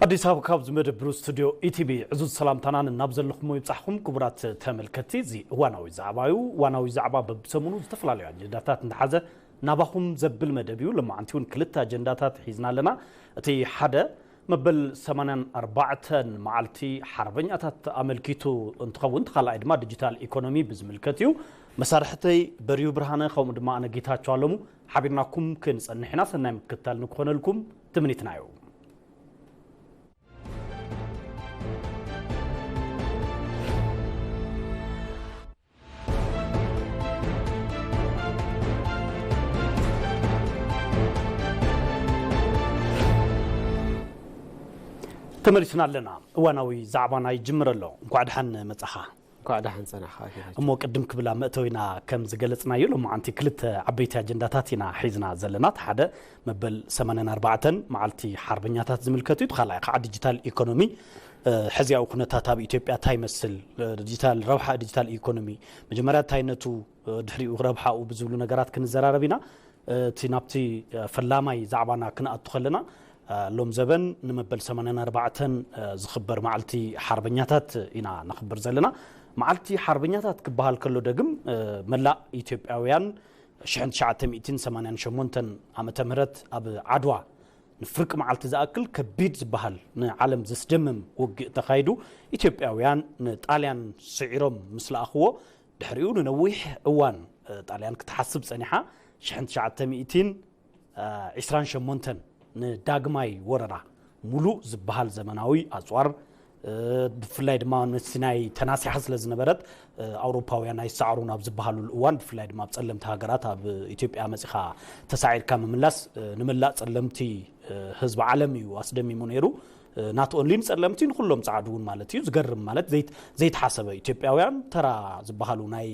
ኣዲስ ኣበባ ካብ ዝመደብሩ ስቱድዮ ኢቲቪ ዕዙዝ ሰላምታና ናብ ዘለኹም ይብጻሕኩም። ክቡራት ተመልከትቲ፣ እዚ እዋናዊ ዛዕባ እዩ። እዋናዊ ዛዕባ በብሰሙኑ ዝተፈላለዩ ኣጀንዳታት እንተሓዘ ናባኹም ዘብል መደብ እዩ። ለማዓንቲ እውን ክልተ ኣጀንዳታት ሒዝና ኣለና። እቲ ሓደ መበል ሰማንያን ኣርባዕተን መዓልቲ ሓርበኛታት ኣመልኪቱ እንትኸውን፣ እቲ ካልኣይ ድማ ዲጂታል ኢኮኖሚ ብዝምልከት እዩ። መሳርሕተይ በርዩ ብርሃነ ከምኡ ድማ ኣነ ጌታቸው ኣለሙ ሓቢርናኩም ክንጸንሕ ኢና። ሰናይ ምክትታል ንክኾነልኩም ትምኒትና እዩ። ተመሊስና ኣለና። እዋናዊ ዛዕባና ይጅምር ኣሎ። እንኳዕ ደሓን መጻኻ። እንኳዕ ደሓን ጸናሕካ፣ ጌታቸው። እሞ ቅድም ክብል ኣብ መእተዊና ከም ዝገለጽናዮ፣ ሎማዓንቲ ክልተ ዓበይቲ ኣጀንዳታት ኢና ሒዝና ዘለና። እቲ ሓደ መበል ሰማንያን ኣርባዕተን መዓልቲ ሓርበኛታት ዝምልከት እዩ። እቲ ካልኣይ ከዓ ዲጂታል ኢኮኖሚ፣ እ፣ ሕዚያዊ ኩነታት ኣብ ኢትዮጵያ እንታይ ይመስል፣ እ፣ ዲጂታል ረብሓ ዲጂታል ኢኮኖሚ፣ መጀመርያ እንታይነቱ፣ እ፣ ድሕሪኡ ረብሓኡ ብዝብሉ ነገራት ክንዘራረብ ኢና። እ፣ እቲ ናብቲ፣ እ፣ ፈላማይ ዛዕባና ክንኣቱ ከለና፣ እ፣ ሎም ዘበን ንመበል ሰማንያን ኣርባዕተን፣ እ፣ ዝኽበር መዓልቲ ሓርበኛታት ኢና ነኽብር ዘለና። መዓልቲ ሓርበኛታት ክበሃል ከሎ ደግም፣ እ፣ መላእ ኢትዮጵያውያን ሽሕን ትሽዓተ ሚእትን ሰማንያን ሸሞንተን ዓመተ ምህረት ኣብ ዓድዋ ንፍርቂ መዓልቲ ዝኣክል ከቢድ ዝበሃል ንዓለም ዘስደምም ውግእ ተኻይዱ። ኢትዮጵያውያን ንጣልያን ስዒሮም ምስ ለኣኽዎ፣ ድሕሪኡ ንነዊሕ እዋን፣ እ፣ ጣልያን ክትሓስብ ጸኒሓ። ሽሕን ትሽዓተ ሚእትን ዒስራን ሸሞንተን ንዳግማይ ወረራ፣ ሙሉእ ዝበሃል ዘመናዊ ኣጽዋር፣ እ፣ ብፍላይ ድማ ንሲናይ ተናሲሓ ስለ ዝነበረት፣ እ፣ ኣውሮፓውያን ኣይሰዓሩን ኣብ ዝበሃሉሉ እዋን፣ ብፍላይ ድማ ኣብ ጸለምቲ ሃገራት ኣብ ኢትዮጵያ መጺኻ ተሳዒርካ ምምላስ፣ እ፣ ንመላእ ጸለምቲ፣ እ፣ ህዝቢ ዓለም እዩ ኣስደሚሙ ነይሩ። እ፣ not only ንጸለምቲ፣ ንኩሎም ጸዓዱ እውን ማለት እዩ። ዝገርም ማለት ዘይት-፣ ዘይተሓሰበ ኢትዮጵያውያን ተራ ዝበሃሉ ናይ፣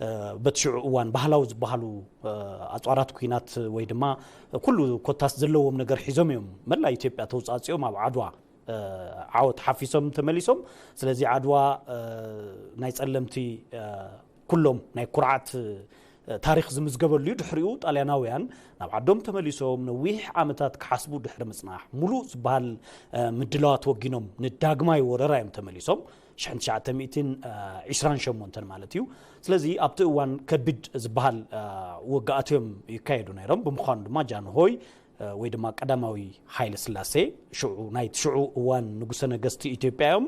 እ፣ በቲ ሽዑ እዋን ባህላዊ ዝበሃሉ፣ እ፣ ኣጽዋራት ኲናት ወይ ድማ ኩሉ ኮታስ ዘለዎም ነገር ሒዞም እዮም መላ ኢትዮጵያ ተውጻጽኦም ኣብ ዓድዋ፣ እ፣ ዓወት ሓፊሶም ተመሊሶም። ስለዚ ዓድዋ፣ እ፣ ናይ ጸለምቲ፣ እ፣ ኩሎም ናይ ኩርዓት፣ እ፣ ታሪኽ ዝምዝገበሉ እዩ። ድሕሪኡ ጣልያናውያን ናብ ዓዶም ተመሊሶም ነዊሕ ዓመታት ክሓስቡ ድሕሪ ምጽናሕ፣ ሙሉእ ዝበሃል፣ እ፣ ምድላዋት ወጊኖም ንዳግማይ ወረራ እዮም ተመሊሶም። ሽሕን ትሽዓተ ሚእትን ዒስራን ሸሞንተን ማለት እዩ። ስለዚ ኣብቲ እዋን ከቢድ ዝበሃል፣ እ፣ ውግኣት እዮም ይካየዱ ነይሮም። ብምዃኑ ድማ ጃንሆይ፣ እ፣ ወይ ድማ ቀዳማዊ ሃይለ ስላሴ ሽዑ፣ ናይ ሽዑ እዋን ንጉሰ ነገስቲ ኢትዮጵያ እዮም።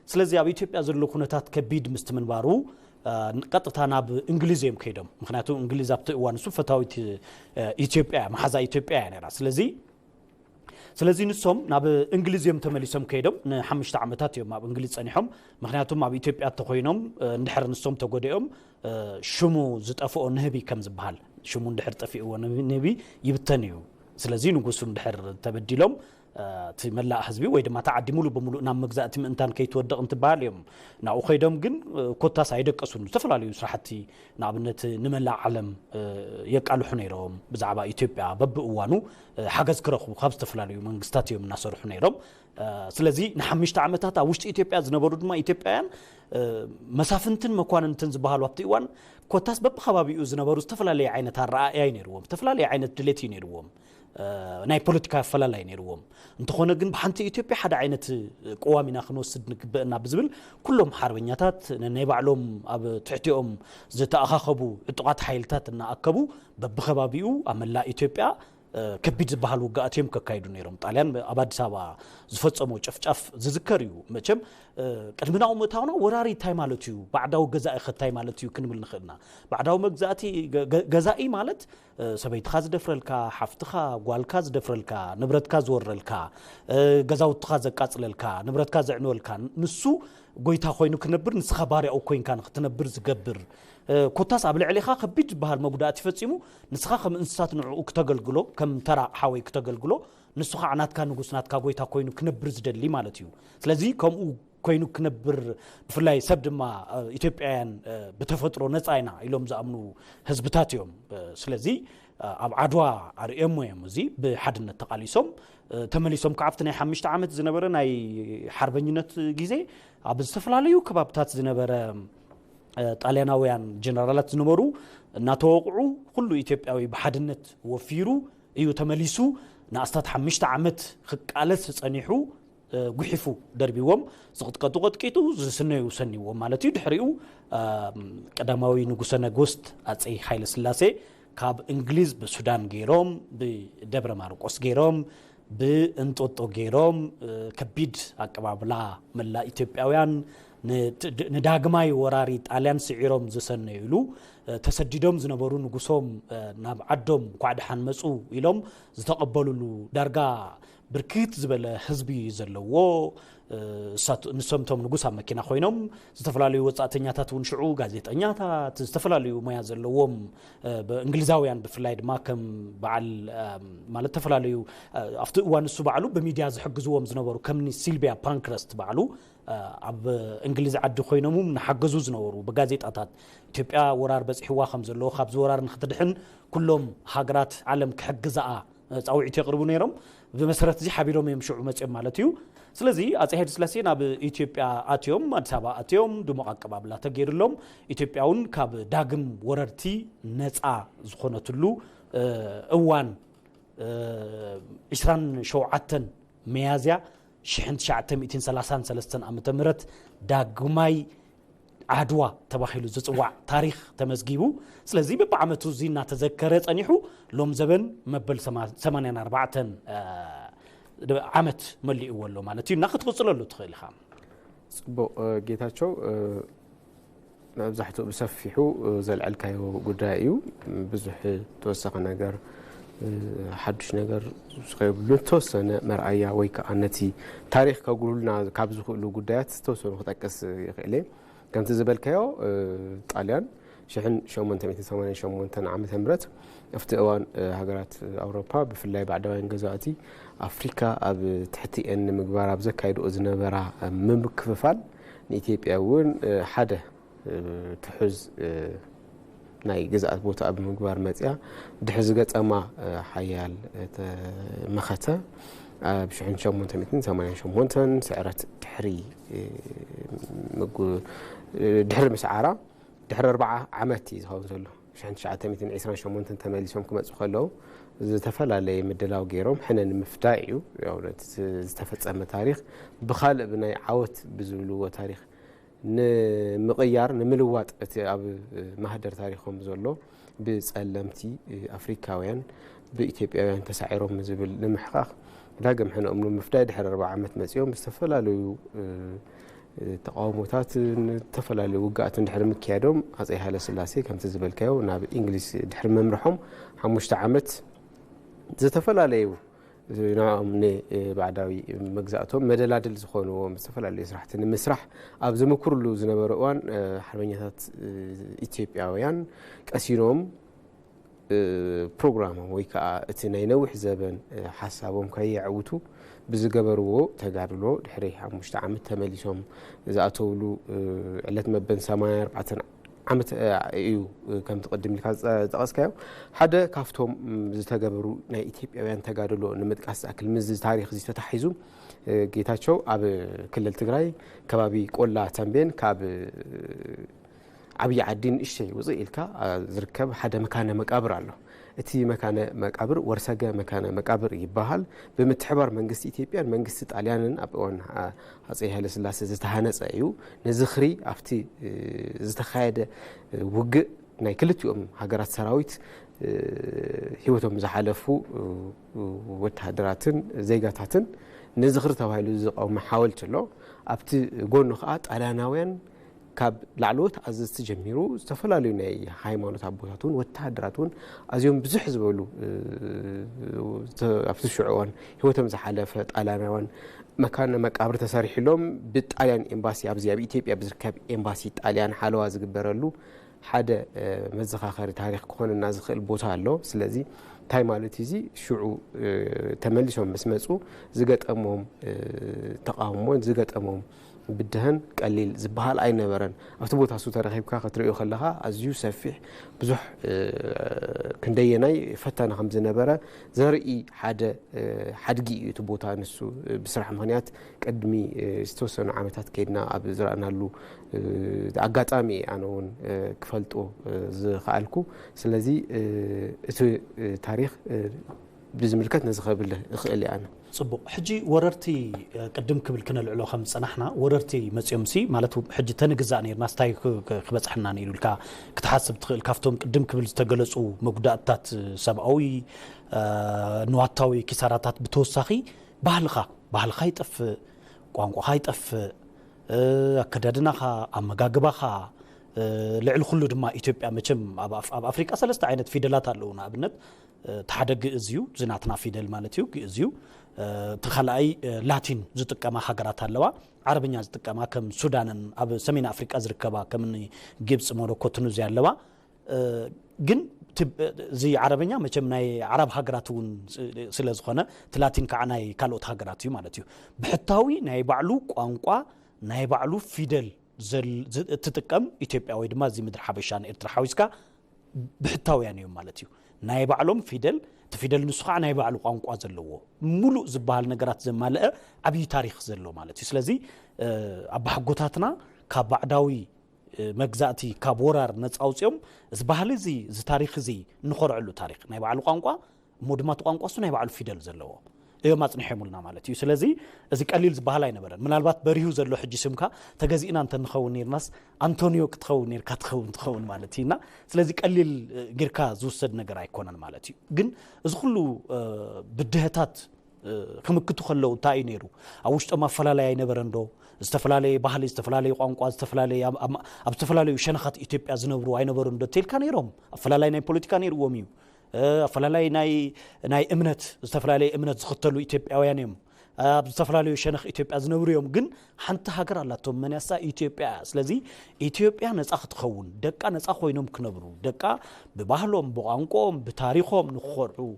ስለዚ ኣብ ኢትዮጵያ ዘሎ ኩነታት ከቢድ ምስቲ ምንባሩ፣ እ፣ ቀጥታ ናብ እንግሊዝ እዮም ከይዶም። ምኽንያቱ እንግሊዝ ኣብቲ እዋን እሱ ፈታዊት፣ እ፣ ኢትዮጵያ፣ መሓዛ ኢትዮጵያ እያ ነይራ። ስለዚ፣ ስለዚ ንሶም ናብ እንግሊዝ እዮም ተመሊሶም ከይዶም። ንሓሙሽተ ዓመታት እዮም ኣብ እንግሊዝ ጸኒሖም። ምኽንያቱም ኣብ ኢትዮጵያ እንተኾይኖም፣ እ፣ እንድሕር ንሶም ተጎዲኦም፣ እ፣ ሽሙ ዝጠፍኦ ንህቢ ከም ዝበሃል፣ ሽሙ እንድሕር ጠፊእዎ ንህቢ፣ ንህቢ ይብተን እዩ። ስለዚ ንጉሱ እንድሕር ተበዲሎም፣ እ፣ እቲ መላእ ህዝቢ ወይ ድማ እቲ ዓዲ ሙሉእ ብምሉእ ናብ መግዛእቲ ምእንታን ከይትወድቕ እንትበሃል እዮም ናብኡ ከይዶም። ግን፣ እ፣ ኮታስ ኣይደቀሱን። ዝተፈላለዩ ስራሕቲ ንኣብነት ንመላእ ዓለም፣ እ፣ የቃልሑ ነይሮም። ብዛዕባ ኢትዮጵያ በብእዋኑ፣ እ፣ ሓገዝ ክረኽቡ ካብ ዝተፈላለዩ መንግስታት እዮም እናሰርሑ ነይሮም። እ፣ ስለዚ ንሓሙሽተ ዓመታት ኣብ ውሽጢ ኢትዮጵያ ዝነበሩ ድማ ኢትዮጵያውያን፣ እ፣ መሳፍንትን መኳንንትን ዝበሃሉ ኣብቲ እዋን ኮታስ በብኸባቢኡ ዝነበሩ ዝተፈላለየ ዓይነት ኣረኣእያ እዩ ነይርዎም፣ ዝተፈላለየ ዓይነት ድሌት እዩ ነይርዎም። እ፣ ናይ ፖለቲካ ኣፈላላይ ነይርዎም። እንተኾነ ግን ብሓንቲ ኢትዮጵያ ሓደ ዓይነት ቅዋም ኢና ክንወስድ ንግበአና ብዝብል ኩሎም ሓርበኛታት ነናይ ባዕሎም ኣብ ትሕቲኦም ዝተኣኻኸቡ ዕጡቓት ሓይልታት እናኣከቡ በብኸባቢኡ ኣብ መላእ ኢትዮጵያ፣ እ፣ ከቢድ ዝበሃል ውግኣት እዮም ከካይዱ ነይሮም። ጣልያን ኣብ ኣዲስ ኣበባ ዝፈጸሞ ጨፍጫፍ ዝዝከር እዩ። መቸም፣ እ፣ ቅድሚ ናብኡ ምእታውና ወራሪ እንታይ ማለት እዩ፣ ባዕዳዊ ገዛኢ ኸ እንታይ ማለት እዩ ክንብል ንኽእልና። ባዕዳዊ መግዛእቲ ገ-፣ ገ-፣ ገዛኢ ማለት፣ እ፣ ሰበይትኻ ዝደፍረልካ፣ ሓፍትኻ፣ ጓልካ ዝደፍረልካ፣ ንብረትካ ዝወረልካ፣ እ፣ ገዛውትኻ ዘቃጽለልካ፣ ንብረትካ ዘዕንወልካ፣ ንሱ ጎይታ ኮይኑ ክነብር፣ ንስኻ ባርያኡ ኮይንካ ንክትነብር ዝገብር፣ እ፣ ኮታስ ኣብ ልዕሊኻ ከቢድ ዝበሃል መጉዳእቲ ፈጺሙ፣ ንስኻ ከም እንስሳት ንዕኡ ክተገልግሎ፣ ከም ተራ ሓወይ ክተገልግሎ፣ ንሱ ኸዓ ናትካ ንጉስ፣ ናትካ ጎይታ ኮይኑ ክነብር ዝደሊ ማለት እዩ። ስለዚ ከምኡ ኮይኑ ክነብር፣ ብፍላይ ሰብ ድማ፣ እ፣ ኢትዮጵያውያን፣ እ፣ ብተፈጥሮ ነጻ ኢና ኢሎም ዝኣምኑ ህዝብታት እዮም። እ፣ ስለዚ፣ እ፣ ኣብ ዓድዋ ኣርእዮሞ እዮም። እዚ ብሓድነት ተቓሊሶም፣ እ፣ ተመሊሶም ከዓ ኣብቲ ናይ ሓሙሽተ ዓመት ዝነበረ ናይ ሓርበኝነት ግዜ ኣብ ዝተፈላለዩ ከባብታት ዝነበረ፣ እ፣ ጣልያናውያን ጀነራላት ዝነበሩ እናተወቕዑ፣ ኩሉ ኢትዮጵያዊ ብሓድነት ወፊሩ እዩ ተመሊሱ። ንኣስታት ሓሙሽተ ዓመት ክቃለስ ጸኒሑ፣ ጉሒፉ ደርቢዎም፣ ዝቕጥቀጡ ቀጥቂጡ፣ ዝስነዩ ሰኒዎም ማለት እዩ። ድሕሪኡ ቀዳማዊ ንጉሰ ነጎስት ኣፀይ ሃይለ ስላሴ ካብ እንግሊዝ ብሱዳን ገይሮም፣ ብደብረ ማርቆስ ገይሮም፣ ብእንጦጦ ገይሮም ከቢድ ኣቀባብላ መላእ ኢትዮጵያውያን ንዳግማይ ወራሪ ጣልያን ስዒሮም ዝሰነዩሉ፣ ተሰዲዶም ዝነበሩ ንጉሶም ናብ ዓዶም እንኳዕ ደሓን መፁ ኢሎም ዝተቐበሉሉ፣ ዳርጋ ብርክት ዝበለ ህዝቢ ዘለዎ፣ ንሶም እቶም ንጉስ ኣብ መኪና ኮይኖም፣ ዝተፈላለዩ ወፃእተኛታት እውን ሽዑ፣ ጋዜጠኛታት፣ ዝተፈላለዩ ሞያ ዘለዎም፣ እንግሊዛውያን ብፍላይ ድማ ከም በዓል፣ ማለት ዝተፈላለዩ ኣብቲ እዋን እሱ ባዕሉ ብሚድያ ዝሕግዝዎም ዝነበሩ ከምኒ ሲልቪያ ፓንክረስት ባዕሉ ኣብ እንግሊዝ ዓዲ ኮይኖም ንሓገዙ ዝነበሩ ብጋዜጣታት፣ ኢትዮጵያ ወራር በፂሕዋ ከም ዘለዎ፣ ካብዚ ወራር ንክትድሕን ኩሎም ሃገራት ዓለም ክሕግዛኣ ፃውዒት የቕርቡ ነይሮም። ብመሰረት እዚ ሓቢሮም እዮም ሽዑ መፅኦም ማለት እዩ። ስለዚ ኣፀይ ሃይለ ስላሴ ናብ ኢትዮጵያ ኣትዮም፣ ኣዲስ ኣበባ ኣትዮም፣ ድሙቕ ኣቀባብላ ተገይሩሎም፣ ኢትዮጵያ እውን ካብ ዳግም ወረርቲ ነፃ ዝኾነትሉ እዋን፣ ዕስራን ሸውዓተን መያዝያ ሽሕን ትሽዓተ ሚእትን ሰላሳን ሰለስተን ዓመተ ምህረት ዳግማይ ዓድዋ ተባሂሉ ዝፅዋዕ ታሪኽ ተመዝጊቡ። ስለዚ በብዓመቱ እዚ እናተዘከረ ፀኒሑ ሎም ዘበን መበል ሰማንያን ኣርባዕተን ዓመት መሊእዎ ኣሎ ማለት እዩ። እና ክትቕፅለሉ ትኽእል ኢኻ። ፅቡቕ ጌታቸው፣ መብዛሕትኡ ብሰፊሑ ዘልዐልካዮ ጉዳይ እዩ። ብዙሕ ተወሰኸ ነገር ሓዱሽ ነገር ዝኸብሉ ተወሰነ መርኣያ ወይ ከዓ ነቲ ታሪኽ ከጉሉልና ካብ ዝኽእሉ ጉዳያት ዝተወሰኑ ክጠቅስ ይኽእል እየ። ከምቲ ዝበልካዮ ጣልያን ሽሕን ሸሞንተ ሚእትን ሰማንያን ሸሞንተን ዓመተ ምህረት ኣብቲ እዋን ሃገራት ኣውሮፓ ብፍላይ ባዕዳውያን ገዛእቲ ኣፍሪካ ኣብ ትሕቲኤን ንምግባር ኣብ ዘካይድኦ ዝነበራ ምምክፍፋል ንኢትዮጵያ እውን ሓደ ትሑዝ ናይ ግዝኣት ቦታ ኣብ ምግባር መፅያ ድሕሪ ዝገጠማ ሓያል መኸተ ኣብ ሽሕን ሸሞንተ ሚእትን ሰማንያን ሸሞንተን ስዕረት ድሕሪ ድሕሪ ምስዓራ ድሕሪ ኣርባዓ ዓመት እዩ ዝኸውን ዘሎ። ሽሕን ትሽዓተ ሚእትን ዕስራን ሸሞንተን ተመሊሶም ክመፁ ከለዉ ዝተፈላለየ ምድላው ገይሮም ሕነ ንምፍዳይ እዩ። ያው ነቲ ዝተፈፀመ ታሪኽ ብኻልእ ብናይ ዓወት ብዝብልዎ ታሪኽ ንምቕያር ንምልዋጥ እቲ ኣብ ማህደር ታሪኾም ዘሎ ብፀለምቲ ኣፍሪካውያን ብኢትዮጵያውያን ተሳዒሮም ዝብል ንምሕኻኽ ዳግም ሕነኦም ንምፍዳይ ድሕሪ ኣርባዓ ዓመት መፂኦም ዝተፈላለዩ ተቃውሞታትን ዝተፈላለዩ ውግኣትን ድሕሪ ምክያዶም ኣፀይ ሃይለ ስላሴ ከምቲ ዝበልካዮ ናብ እንግሊዝ ድሕሪ ምምርሖም ሓሙሽተ ዓመት ዝተፈላለዩ ንዕኦም ንባዕዳዊ መግዛእቶም መደላድል ዝኾንዎም ዝተፈላለዩ ስራሕቲ ንምስራሕ ኣብ ዝምክርሉ ዝነበረ እዋን ሓርበኛታት ኢትዮጵያውያን ቀሲኖም ፕሮግራሞም ወይ ከዓ እቲ ናይ ነዊሕ ዘበን ሓሳቦም ከየዕውቱ ብዝገበርዎ ተጋድሎ ድሕሪ ሓሙሽተ ዓመት ተመሊሶም ዝኣተውሉ ዕለት መበል ሰማንያ ኣርባዕተን ዓመት እዩ። ከምቲ ቅድም ኢልካ ዝጠቐስካዮ ሓደ ካብቶም ዝተገበሩ ናይ ኢትዮጵያውያን ተጋድሎ ንምጥቃስ ዝኣክል ምስዚ ታሪኽ እዚ ተታሒዙ ጌታቸው ኣብ ክልል ትግራይ ከባቢ ቆላ ተንቤን ካብ ዓብዪ ዓዲ ንእሽተይ ውፅእ ኢልካ ዝርከብ ሓደ መካነ መቃብር ኣሎ። እቲ መካነ መቃብር ወርሰገ መካነ መቃብር ይበሃል። ብምትሕባር መንግስቲ ኢትዮጵያን መንግስቲ ጣልያንን ኣብ እዋን ኣፀይ ሃይለስላሴ ዝተሃነፀ እዩ። ንዝኽሪ ኣብቲ ዝተኻየደ ውግእ ናይ ክልቲኦም ሃገራት ሰራዊት ህይወቶም ዝሓለፉ ወተሃደራትን ዜጋታትን ንዝኽሪ ተባሂሉ ዝቐመ ሓወልቲ ኣሎ። ኣብቲ ጎኑ ከዓ ጣልያናውያን ካብ ላዕለዎት ኣዘዝቲ ጀሚሩ ዝተፈላለዩ ናይ ሃይማኖት ኣቦታት እውን ወተሃደራት እውን ኣዝዮም ብዙሕ ዝበሉ ኣብቲ ሽዑ እዋን ህይወቶም ዝሓለፈ ጣልያናውያን መካነ መቃብር ተሰሪሕሎም ብጣልያን ኤምባሲ ኣብዚ ኣብ ኢትዮጵያ ብዝርከብ ኤምባሲ ጣልያን ሓለዋ ዝግበረሉ ሓደ መዘኻኸሪ ታሪኽ ክኾነና ዝኽእል ቦታ ኣሎ። ስለዚ እንታይ ማለት እዩ? እዚ ሽዑ ተመሊሶም ምስ መፁ ዝገጠሞም ተቃውሞን ዝገጠሞም ብድሀን ቀሊል ዝበሃል ኣይነበረን። ኣብቲ ቦታ እሱ ተረኺብካ ክትርእዮ ከለኻ ኣዝዩ ሰፊሕ ብዙሕ ክንደየናይ ፈታኒ ከም ዝነበረ ዘርኢ ሓደ ሓድጊ እዩ እቲ ቦታ። ንሱ ብስራሕ ምኽንያት ቅድሚ ዝተወሰኑ ዓመታት ከይድና ኣብ ዝረኣናሉ ኣጋጣሚ ኣነ እውን ክፈልጦ ዝኸኣልኩ። ስለዚ እቲ ታሪኽ ብዝምልከት ነዚ ከብል እኽእል እየ ኣነ። ጽቡቕ። ሕጂ ወረርቲ ቅድም ክብል ክነልዕሎ ከም ዝጸናሕና፣ ወረርቲ መጺኦምሲ ማለት ሕጂ ተንግዛእ ነይርና፣ ስታይ ክበጽሐና ነይሩ ኢልካ ክትሓስብ ትኽእል። ካብቶም ቅድም ክብል ዝተገለጹ መጉዳእትታት፣ ሰብኣዊ፣ ንዋታዊ ኪሳራታት ብተወሳኺ ባህልኻ፣ ባህልኻ ይጠፍእ፣ ቋንቋኻ ይጠፍእ፣ ኣከዳድናኻ፣ ኣመጋግባኻ፣ ልዕሊ ኩሉ ድማ ኢትዮጵያ መቸም ኣብ ኣፍሪቃ ሰለስተ ዓይነት ፊደላት ኣለዉ። ንኣብነት እቲ ሓደ ግእዝ እዩ፣ እዚ ናትና ፊደል ማለት እዩ፣ ግእዝ እዩ። እቲ ካልኣይ ላቲን ዝጥቀማ ሃገራት ኣለዋ፣ ዓረብኛ ዝጥቀማ ከም ሱዳንን ኣብ ሰሜን ኣፍሪቃ ዝርከባ ከም ግብፂ፣ ሞሮኮ፣ ቱኒዝያ ኣለዋ። ግን እዚ ዓረብኛ መቸም ናይ ዓራብ ሃገራት እውን ስለ ዝኾነ፣ እቲ ላቲን ከዓ ናይ ካልኦት ሃገራት እዩ ማለት እዩ። ብሕታዊ ናይ ባዕሉ ቋንቋ፣ ናይ ባዕሉ ፊደል እትጥቀም ኢትዮጵያ ወይ ድማ እዚ ምድሪ ሓበሻ ንኤርትራ ሓዊስካ ብሕታውያን እዮም ማለት እዩ። ናይ ባዕሎም ፊደል፣ እቲ ፊደል ንሱ ከዓ ናይ ባዕሉ ቋንቋ ዘለዎ፣ ሙሉእ ዝበሃል ነገራት ዘማልአ ዓብዪ ታሪኽ ዘሎ ማለት እዩ። ስለዚ ኣባሓጎታትና ካብ ባዕዳዊ መግዛእቲ፣ ካብ ወራር ነፃ ኣውፅኦም፣ እዚ ባህሊ እዚ፣ እዚ ታሪኽ እዚ፣ ንኾርዐሉ ታሪኽ፣ ናይ ባዕሉ ቋንቋ፣ እሞ ድማ እቲ ቋንቋ እሱ ናይ ባዕሉ ፊደል ዘለዎ እዮም ኣፅኒሖምልና ማለት እዩ። ስለዚ እዚ ቀሊል ዝበሃል ኣይነበረን። ምናልባት በሪሁ ዘሎ ሕጂ ስምካ ተገዚእና እንተንኸውን ነርናስ ኣንቶኒዮ ክትኸውን ነርካ ትኸውን ትኸውን ማለት እዩና። ስለዚ ቀሊል ጌርካ ዝውሰድ ነገር ኣይኮነን ማለት እዩ። ግን እዚ ኩሉ ብድሀታት ክምክቱ ከለዉ እንታይ እዩ ነይሩ? ኣብ ውሽጦም ኣፈላላይ ኣይነበረን ዶ? ዝተፈላለየ ባህሊ፣ ዝተፈላለየ ቋንቋ፣ ዝተፈላለየ ኣብ ዝተፈላለዩ ሸነኻት ኢትዮጵያ ዝነብሩ ኣይነበሩን ዶ? ተልካ ነይሮም። ኣፈላላይ ናይ ፖለቲካ ነይርዎም እዩ። ኣፈላላይ ናይ እምነት፣ ዝተፈላለየ እምነት ዝኽተሉ ኢትዮጵያውያን እዮም። ኣብ ዝተፈላለዩ ሸነኽ ኢትዮጵያ ዝነብሩ እዮም። ግን ሓንቲ ሃገር ኣላቶም፣ መን እያ እሳ? ኢትዮጵያ እያ። ስለዚ ኢትዮጵያ ነፃ ክትኸውን፣ ደቃ ነፃ ኮይኖም ክነብሩ፣ ደቃ ብባህሎም፣ ብቋንቋኦም፣ ብታሪኾም ንክኾርዑ፣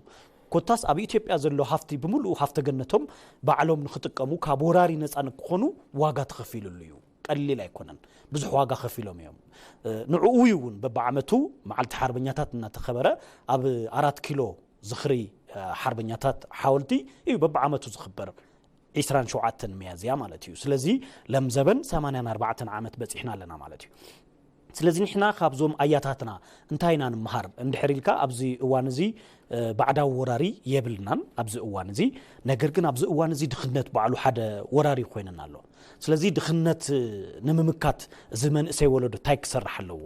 ኮታስ ኣብ ኢትዮጵያ ዘሎ ሃፍቲ ብምሉኡ ሃፍተ ገነቶም ባዕሎም ንክጥቀሙ፣ ካብ ወራሪ ነፃ ንክኾኑ ዋጋ ተኸፊሉሉ እዩ። ቀሊል ኣይኮነን። ብዙሕ ዋጋ ከፊሎም እዮም። ንዕኡ እዩ እውን በብዓመቱ መዓልቲ ሓርበኛታት እናተኸበረ ኣብ ኣራት ኪሎ ዝኽሪ ሓርበኛታት ሓወልቲ እዩ በብዓመቱ ዝኽበር፣ ዒስራን ሸውዓተን ሚያዝያ ማለት እዩ። ስለዚ ለምዘበን ሰማንያን ኣርባዕተን ዓመት በፂሕና ኣለና ማለት እዩ። ስለዚ ንሕና ካብዞም ኣያታትና እንታይ ኢና ንምሃር እንድሕር ኢልካ፣ ኣብዚ እዋን እዚ ባዕዳዊ ወራሪ የብልናን ኣብዚ እዋን እዚ። ነገር ግን ኣብዚ እዋን እዚ ድኽነት ባዕሉ ሓደ ወራሪ ኮይንና ኣሎ። ስለዚ ድኽነት ንምምካት እዚ መንእሰይ ወለዶ እንታይ ክሰርሕ ኣለዎ?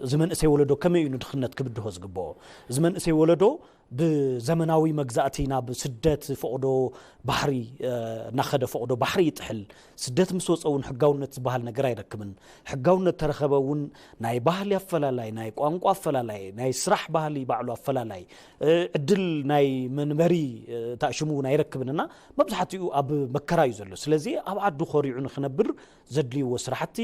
እዚ መንእሰይ ወለዶ ከመይ እዩ ንድኽነት ክብድሆ ዝግብኦ? እዚ መንእሰይ ወለዶ ብዘመናዊ መግዛእቲ ናብ ስደት ፈቕዶ ባሕሪ እናኸደ ፈቕዶ ባሕሪ ይጥሕል። ስደት ምስ ወፀ እውን ሕጋውነት ዝበሃል ነገር ኣይረክብን። ሕጋውነት ተረኸበ እውን ናይ ባህሊ ኣፈላላይ፣ ናይ ቋንቋ ኣፈላላይ፣ ናይ ስራሕ ባህሊ ባዕሉ ኣፈላላይ፣ ዕድል ናይ መንበሪ ታእሽሙ እውን ኣይረክብን እና መብዛሕትኡ ኣብ መከራ እዩ ዘሎ። ስለዚ ኣብ ዓዱ ኮሪዑ ንክነብር ዘድልይዎ ስራሕቲ፣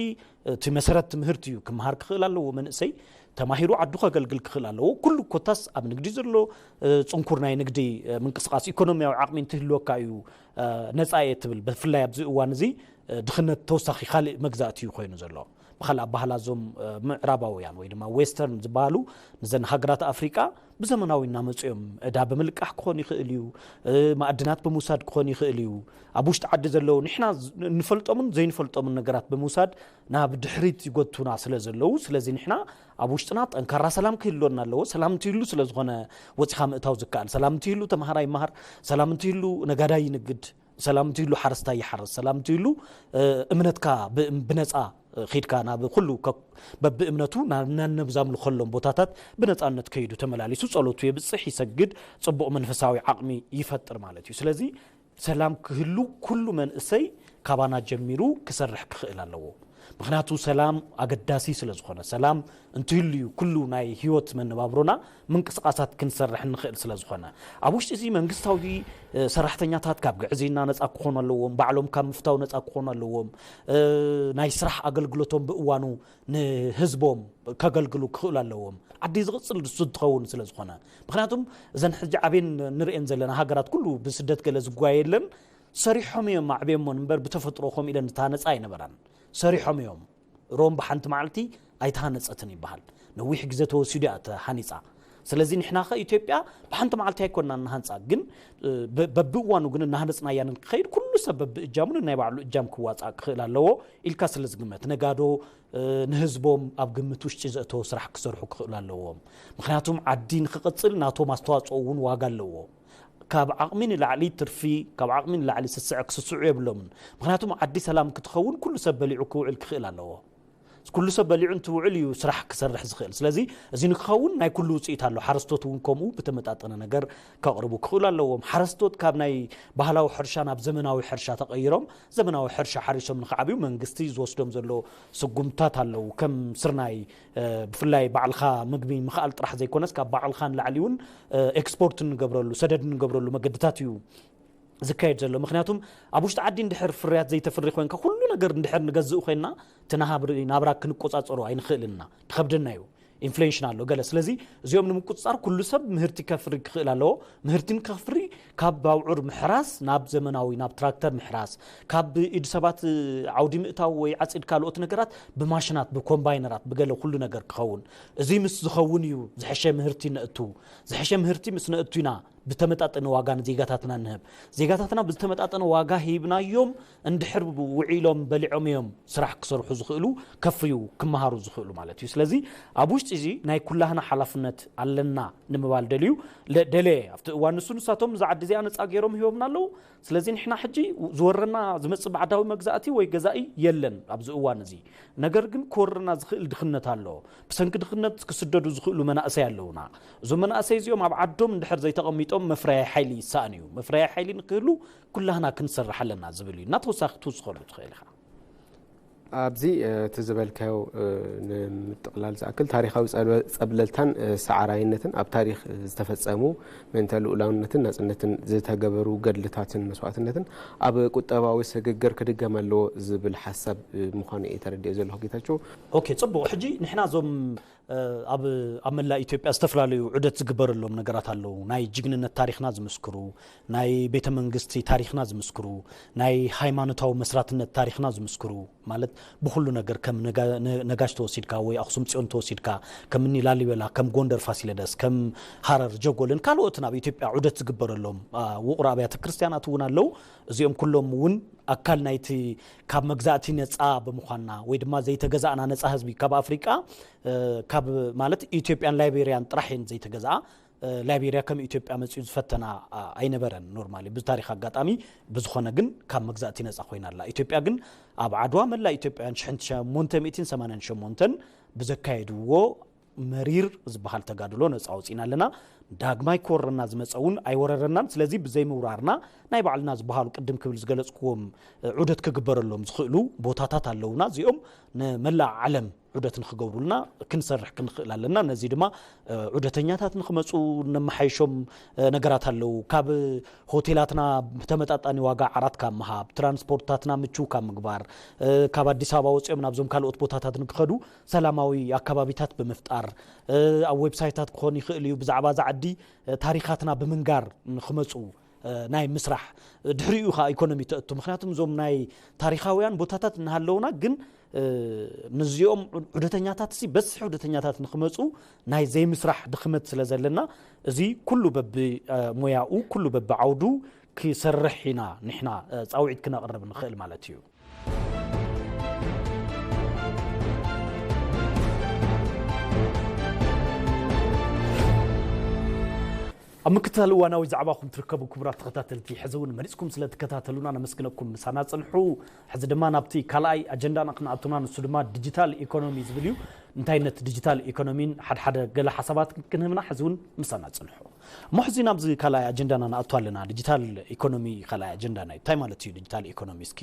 እቲ መሰረት ትምህርቲ እዩ። ክመሃር ክኽእል ኣለዎ መንእሰይ፣ ተማሂሩ ዓዱ ከገልግል ክኽእል ኣለዎ። ኩሉ ኮታስ ኣብ ንግዲ ዘሎ ፅንኩር ናይ ንግዲ ምንቅስቃስ ኢኮኖሚያዊ ዓቕሚ እንትህልወካ እዩ ነፃ እየ ትብል። ብፍላይ ኣብዚ እዋን እዚ ድኽነት ተወሳኺ ካልእ መግዛእቲ እዩ ኮይኑ ዘሎ። ብኻልእ ኣባህላ እዞም ምዕራባውያን ወይ ድማ ዌስተርን ዝበሃሉ ንዘን ሃገራት ኣፍሪቃ ብዘመናዊ እናመፁ እዮም። ዕዳ ብምልቃሕ ክኾን ይኽእል እዩ፣ ማዕድናት ብምውሳድ ክኾን ይኽእል እዩ። ኣብ ውሽጢ ዓዲ ዘለዉ ንሕና ንፈልጦምን ዘይንፈልጦምን ነገራት ብምውሳድ ናብ ድሕሪት ይጎቱና ስለ ዘለዉ፣ ስለዚ ንሕና ኣብ ውሽጥና ጠንካራ ሰላም ክህልወና ኣለዎ። ሰላም እንትህሉ ስለ ዝኾነ ወፂኻ ምእታው ዝከኣል። ሰላም እንትህሉ ተምሃራይ ይመሃር፣ ሰላም እንትህሉ ነጋዳይ ይንግድ፣ ሰላም እንትህሉ ሓረስታይ ይሓርስ፣ ሰላም እንትህሉ እምነትካ ብነፃ ኺድካ ናብ ኩሉ በብእምነቱ ናብ ነንብ ዛምልኸሎም ቦታታት ብነፃነት ከይዱ ተመላሊሱ ጸሎቱ የብጽሕ፣ ይሰግድ፣ ጽቡቕ መንፈሳዊ ዓቕሚ ይፈጥር ማለት እዩ። ስለዚ ሰላም ክህሉ ኩሉ መንእሰይ ካባና ጀሚሩ ክሰርሕ ክኽእል ኣለዎ። ምኽንያቱ ሰላም ኣገዳሲ ስለ ዝኾነ፣ ሰላም እንትህሉ እዩ ኩሉ ናይ ህይወት መነባብሮና ምንቅስቃሳት ክንሰርሕ ንኽእል ስለ ዝኾነ፣ ኣብ ውሽጢ እዚ መንግስታዊ ሰራሕተኛታት ካብ ግዕዝይና ነፃ ክኾኑ ኣለዎም፣ ባዕሎም ካብ ምፍታው ነፃ ክኾኑ ኣለዎም። ናይ ስራሕ ኣገልግሎቶም ብእዋኑ ንህዝቦም ከገልግሉ ክኽእሉ ኣለዎም። ዓዲ ዝቕፅል ንሱ እንትኸውን ስለ ዝኾነ፣ ምኽንያቱም እዘን ሕጂ ዓብየን ንርእየን ዘለና ሃገራት ኩሉ ብስደት ገለ ዝጓየ የለን። ሰሪሖም እዮም ኣዕብየሞን እምበር ብተፈጥሮ ከምኡ ኢለን ዝተሃነፃ ኣይነበራን። ሰሪሖም እዮም። ሮም ብሓንቲ መዓልቲ ኣይተሃነፀትን ይበሃል። ነዊሕ ግዜ ተወሲዱ እያ ተሃኒፃ። ስለዚ ንሕና ኸ ኢትዮጵያ ብሓንቲ መዓልቲ ኣይኮንና እናሃንፃ፣ ግን በብእዋኑ ግን እናሃነፅናያ ንክኸይድ ኩሉ ሰብ በብእጃሙ ናይ ባዕሉ እጃም ክዋፃእ ክኽእል ኣለዎ ኢልካ ስለ ዝግመት፣ ነጋዶ ንህዝቦም ኣብ ግምት ውሽጢ ዘእተወ ስራሕ ክሰርሑ ክኽእሉ ኣለዎም። ምኽንያቱም ዓዲ ንክቕፅል ናቶም ኣስተዋፅኦ እውን ዋጋ ኣለዎ። ካብ ዓቕሚ ንላዕሊ ትርፊ፣ ካብ ዓቕሚ ንላዕሊ ስስዐ ክስስዑ የብሎምን። ምኽንያቱም ዓዲ ሰላም ክትኸውን ኩሉ ሰብ በሊዑ ክውዕል ክኽእል ኣለዎ። ኩሉ ሰብ በሊዑ እንትውዕል እዩ ስራሕ ክሰርሕ ዝኽእል። ስለዚ እዚ ንክኸውን ናይ ኩሉ ውፅኢት ኣሎ። ሓረስቶት እውን ከምኡ ብተመጣጠነ ነገር ከቕርቡ ክኽእሉ ኣለዎም። ሓረስቶት ካብ ናይ ባህላዊ ሕርሻ ናብ ዘመናዊ ሕርሻ ተቐይሮም ዘመናዊ ሕርሻ ሓሪሶም ንክዓብዩ መንግስቲ ዝወስዶም ዘሎ ስጉምታት ኣለዉ። ከም ስርናይ፣ እ፣ ብፍላይ ባዕልኻ ምግቢ ምኽኣል ጥራሕ ዘይኮነስ ካብ ባዕልኻ ንላዕሊ እውን፣ እ፣ ኤክስፖርት እንገብረሉ፣ ሰደድ እንገብረሉ መገድታት እዩ ዝካየድ ዘሎ። ምክንያቱም ኣብ ውሽጢ ዓዲ እንድሕር ፍርያት ዘይተፍሪ ኮይንካ፣ ኩሉ ነገር እንድሕር ንገዝእ ኮይንና፣ እቲ ናሃብሪ-፣ ናብራ ክንቆጻጸሮ ኣይንኽእልና፣ ክኸብደና እዩ። ኢንፍሌሽን ኣሎ ገለ። ስለዚ እዚኦም ንምቁጽጻር ኩሉ ሰብ ምህርቲ ከፍሪ ክኽእል ኣለዎ። ምህርቲ ንከፍሪ ካብ ኣውዑር ምሕራስ ናብ ዘመናዊ፣ ናብ ትራክተር ምሕራስ፣ ካብ ኢድ ሰባት ዓውዲ ምእታው ወይ ዓጺድ ካልኦት ነገራት ብማሽናት፣ ብኮምባይነራት፣ ብገለ ኩሉ ነገር ክኸውን። እዚ ምስ ዝኸውን እዩ ዝሐሸ ምህርቲ ነእቱ። ዝሐሸ ምህርቲ ምስ ነእቱ ኢና ብተመጣጠነ ዋጋ ንዜጋታትና ንህብ። ዜጋታትና ብዝተመጣጠነ ዋጋ ሂብናዮም እንድሕር ውዒሎም በሊዖም እዮም ስራሕ ክሰርሑ ዝኽእሉ፣ ከፍርዩ ክመሃሩ ዝኽእሉ ማለት እዩ። ስለዚ ኣብ ውሽጢ እዚ ናይ ኩላህና ሓላፍነት ኣለና ንምባል ደልዩ። ለ-፣ ደለየ ኣብቲ እዋን ንሱ ንሳቶም እዛ ዓዲ እዚኣ ነፃ ገይሮም ሂቦምና ኣለዉ። ስለዚ ንሕና ሕጂ ዝወረና ዝመጽእ ባዕዳዊ መግዛእቲ ወይ ገዛኢ የለን ኣብዚ እዋን እዚ። ነገር ግን ክወርና ዝኽእል ድኽነት ኣሎ። ብሰንኪ ድኽነት ክስደዱ ዝኽእሉ መናእሰይ ኣለዉና። እዞም መናእሰይ እዚኦም ኣብ ዓዶም እንድሕር ዘይተቐሚጦም መፍረያይ ሓይሊ ይሰኣን እዩ። መፍረያይ ሓይሊ ንክህሉ ኩላህና ክንሰርሕ ኣለና ዝብል እዩ። እና ተወሳኺ ትውስኸሉ ትኽእል ኢኻ። ኣብዚ፣ እ፣ እቲ ዝበልካዮ፣ እ፣ ንምጥቕላል ዝኣክል ታሪኻዊ ጸብለ-፣ ጸብለልታን፣ እ፣ ሰዓራይነትን ኣብ ታሪኽ ዝተፈጸሙ ምእንተ ልኡላውነትን ናጽነትን ዝተገበሩ ገድልታትን መስዋእትነትን ኣብ ቁጠባዊ ስግግር ክድገም ኣለዎ ዝብል ሓሳብ፣ እ፣ ምዃኑ እየ ተረዲኦ ዘለኹ ጌታቸው። ኦኬ፣ ጽቡቕ። ሕጂ ንሕና እዞም፣ እ፣ ኣብ፣ ኣብ መላእ ኢትዮጵያ ዝተፈላለዩ ዑደት ዝግበረሎም ነገራት ኣለዉ። ናይ ጅግንነት ታሪኽና ዝምስክሩ፣ ናይ ቤተ መንግስቲ ታሪኽና ዝምስክሩ፣ ናይ ሃይማኖታዊ መስራትነት ታሪኽና ዝምስክሩ፣ ማለት ብኹሉ ነገር ከም ነጋ-፣ ነ-፣ ነጋሽ ተወሲድካ ወይ ኣኽሱም ጽዮን ተወሲድካ፣ ከም እኒ ላሊበላ፣ ከም ጎንደር ፋሲለደስ፣ ከም ሃረር ጀጎልን ካልኦትን ኣብ ኢትዮጵያ ዑደት ዝግበረሎም፣ አ፣ ውቑር ኣብያተ ክርስቲያናት እውን ኣለዉ። እዚኦም ኩሎም እውን ኣካል ናይቲ ካብ መግዛእቲ ነጻ ብምዃንና ወይ ድማ ዘይተገዛእና ነጻ ህዝቢ ካብ ኣፍሪቃ፣ እ፣ ካብ ማለት ኢትዮጵያን ላይቤርያን ጥራሕ እየን ዘይተገዝኣ። እ፣ ላይቤርያ ከም ኢትዮጵያ መጺኡ ዝፈተና፣ አ፣ ኣይነበረን ኖርማሊ ብታሪኽ ኣጋጣሚ። ብዝኾነ ግን ካብ መግዛእቲ ነጻ ኮይና ኣላ። ኢትዮጵያ ግን ኣብ ዓድዋ መላእ ኢትዮጵያውያን ሽሕን ሸሞንተ ሚእትን ሰማንያን ሸሞንተን ብዘካየድዎ መሪር ዝበሃል ተጋድሎ ነጻ ኣውጺእና ኣለና። ዳግማይ ክወረና ዝመጸ እውን ኣይወረረናን። ስለዚ ብዘይ ምውራርና ናይ ባዕልና ዝበሃሉ ቅድም ክብል ዝገለጽክዎም፣ እ፣ ዑደት ክግበረሎም ዝኽእሉ ቦታታት ኣለዉና። እዚኦም ንመላእ ዓለም ዑደት ንኽገብሩልና ክንሰርሕ ክንኽእል ኣለና። ነዚ ድማ፣ እ፣ ዑደተኛታት ንኽመጹ ነመሓይሾም፣ እ፣ ነገራት ኣለዉ። ካብ ሆቴላትና ብተመጣጣኒ ዋጋ ዓራት ካብ ምሃብ፣ ትራንስፖርትታትና ምቹው ካብ ምግባር፣ እ፣ ካብ ኣዲስ ኣበባ ወጺኦም ናብዞም ካልኦት ቦታታት ንክኸዱ ሰላማዊ ኣከባቢታት ብምፍጣር፣ እ፣ ኣብ ዌብሳይታት ክኾን ይኽእል እዩ። ብዛዕባ እዛ ዓዲ፣ እ፣ ታሪኻትና ብምንጋር ንኽመጹ፣ እ፣ ናይ ምስራሕ፣ እ፣ ድሕሪኡ ኸኣ ኢኮኖሚ ተእቱ። ምኽንያቱም እዞም ናይ ታሪኻውያን ቦታታት እናሃለውና ግን፣ እ፣ ንዚኦም ዑ-፣ ዑደተኛታት ሲ በዝሒ ዑደተኛታት ንኽመጹ ናይ ዘይምስራሕ ድኽመት ስለ ዘለና፣ እዚ ኩሉ በቢ፣ እ፣ ሞያኡ፣ ኩሉ በቢ ዓውዱ ክሰርሕ ኢና ንሕና፣ እ፣ ጻውዒት ክነቕርብ ንኽእል ማለት እዩ። ኣብ ምክትታል እዋናዊ ዛዕባኹም ትርከቡ ክቡራት ተኸታተልቲ፣ ሕዚ እውን መሪጽኩም ስለ ትከታተሉና ነመስግነኩም። ምሳና ጽንሑ። ሕዚ ድማ ናብቲ ካልኣይ ኣጀንዳና ክንኣቱና፣ ንሱ ድማ ዲጂታል ኢኮኖሚ ዝብል እዩ። እንታይ ነት ዲጂታል ኢኮኖሚን ሓድሓደ ገለ ሓሳባት ክንህብና፣ ሕዚ እውን ምሳና ጽንሑ። እሞ ሕዚ ናብዚ ካልኣይ ኣጀንዳና ንኣቱ ኣለና። ዲጂታል ኢኮኖሚ ካልኣይ ኣጀንዳና እዩ። እንታይ ማለት እዩ ዲጂታል ኢኮኖሚ? እስኪ፣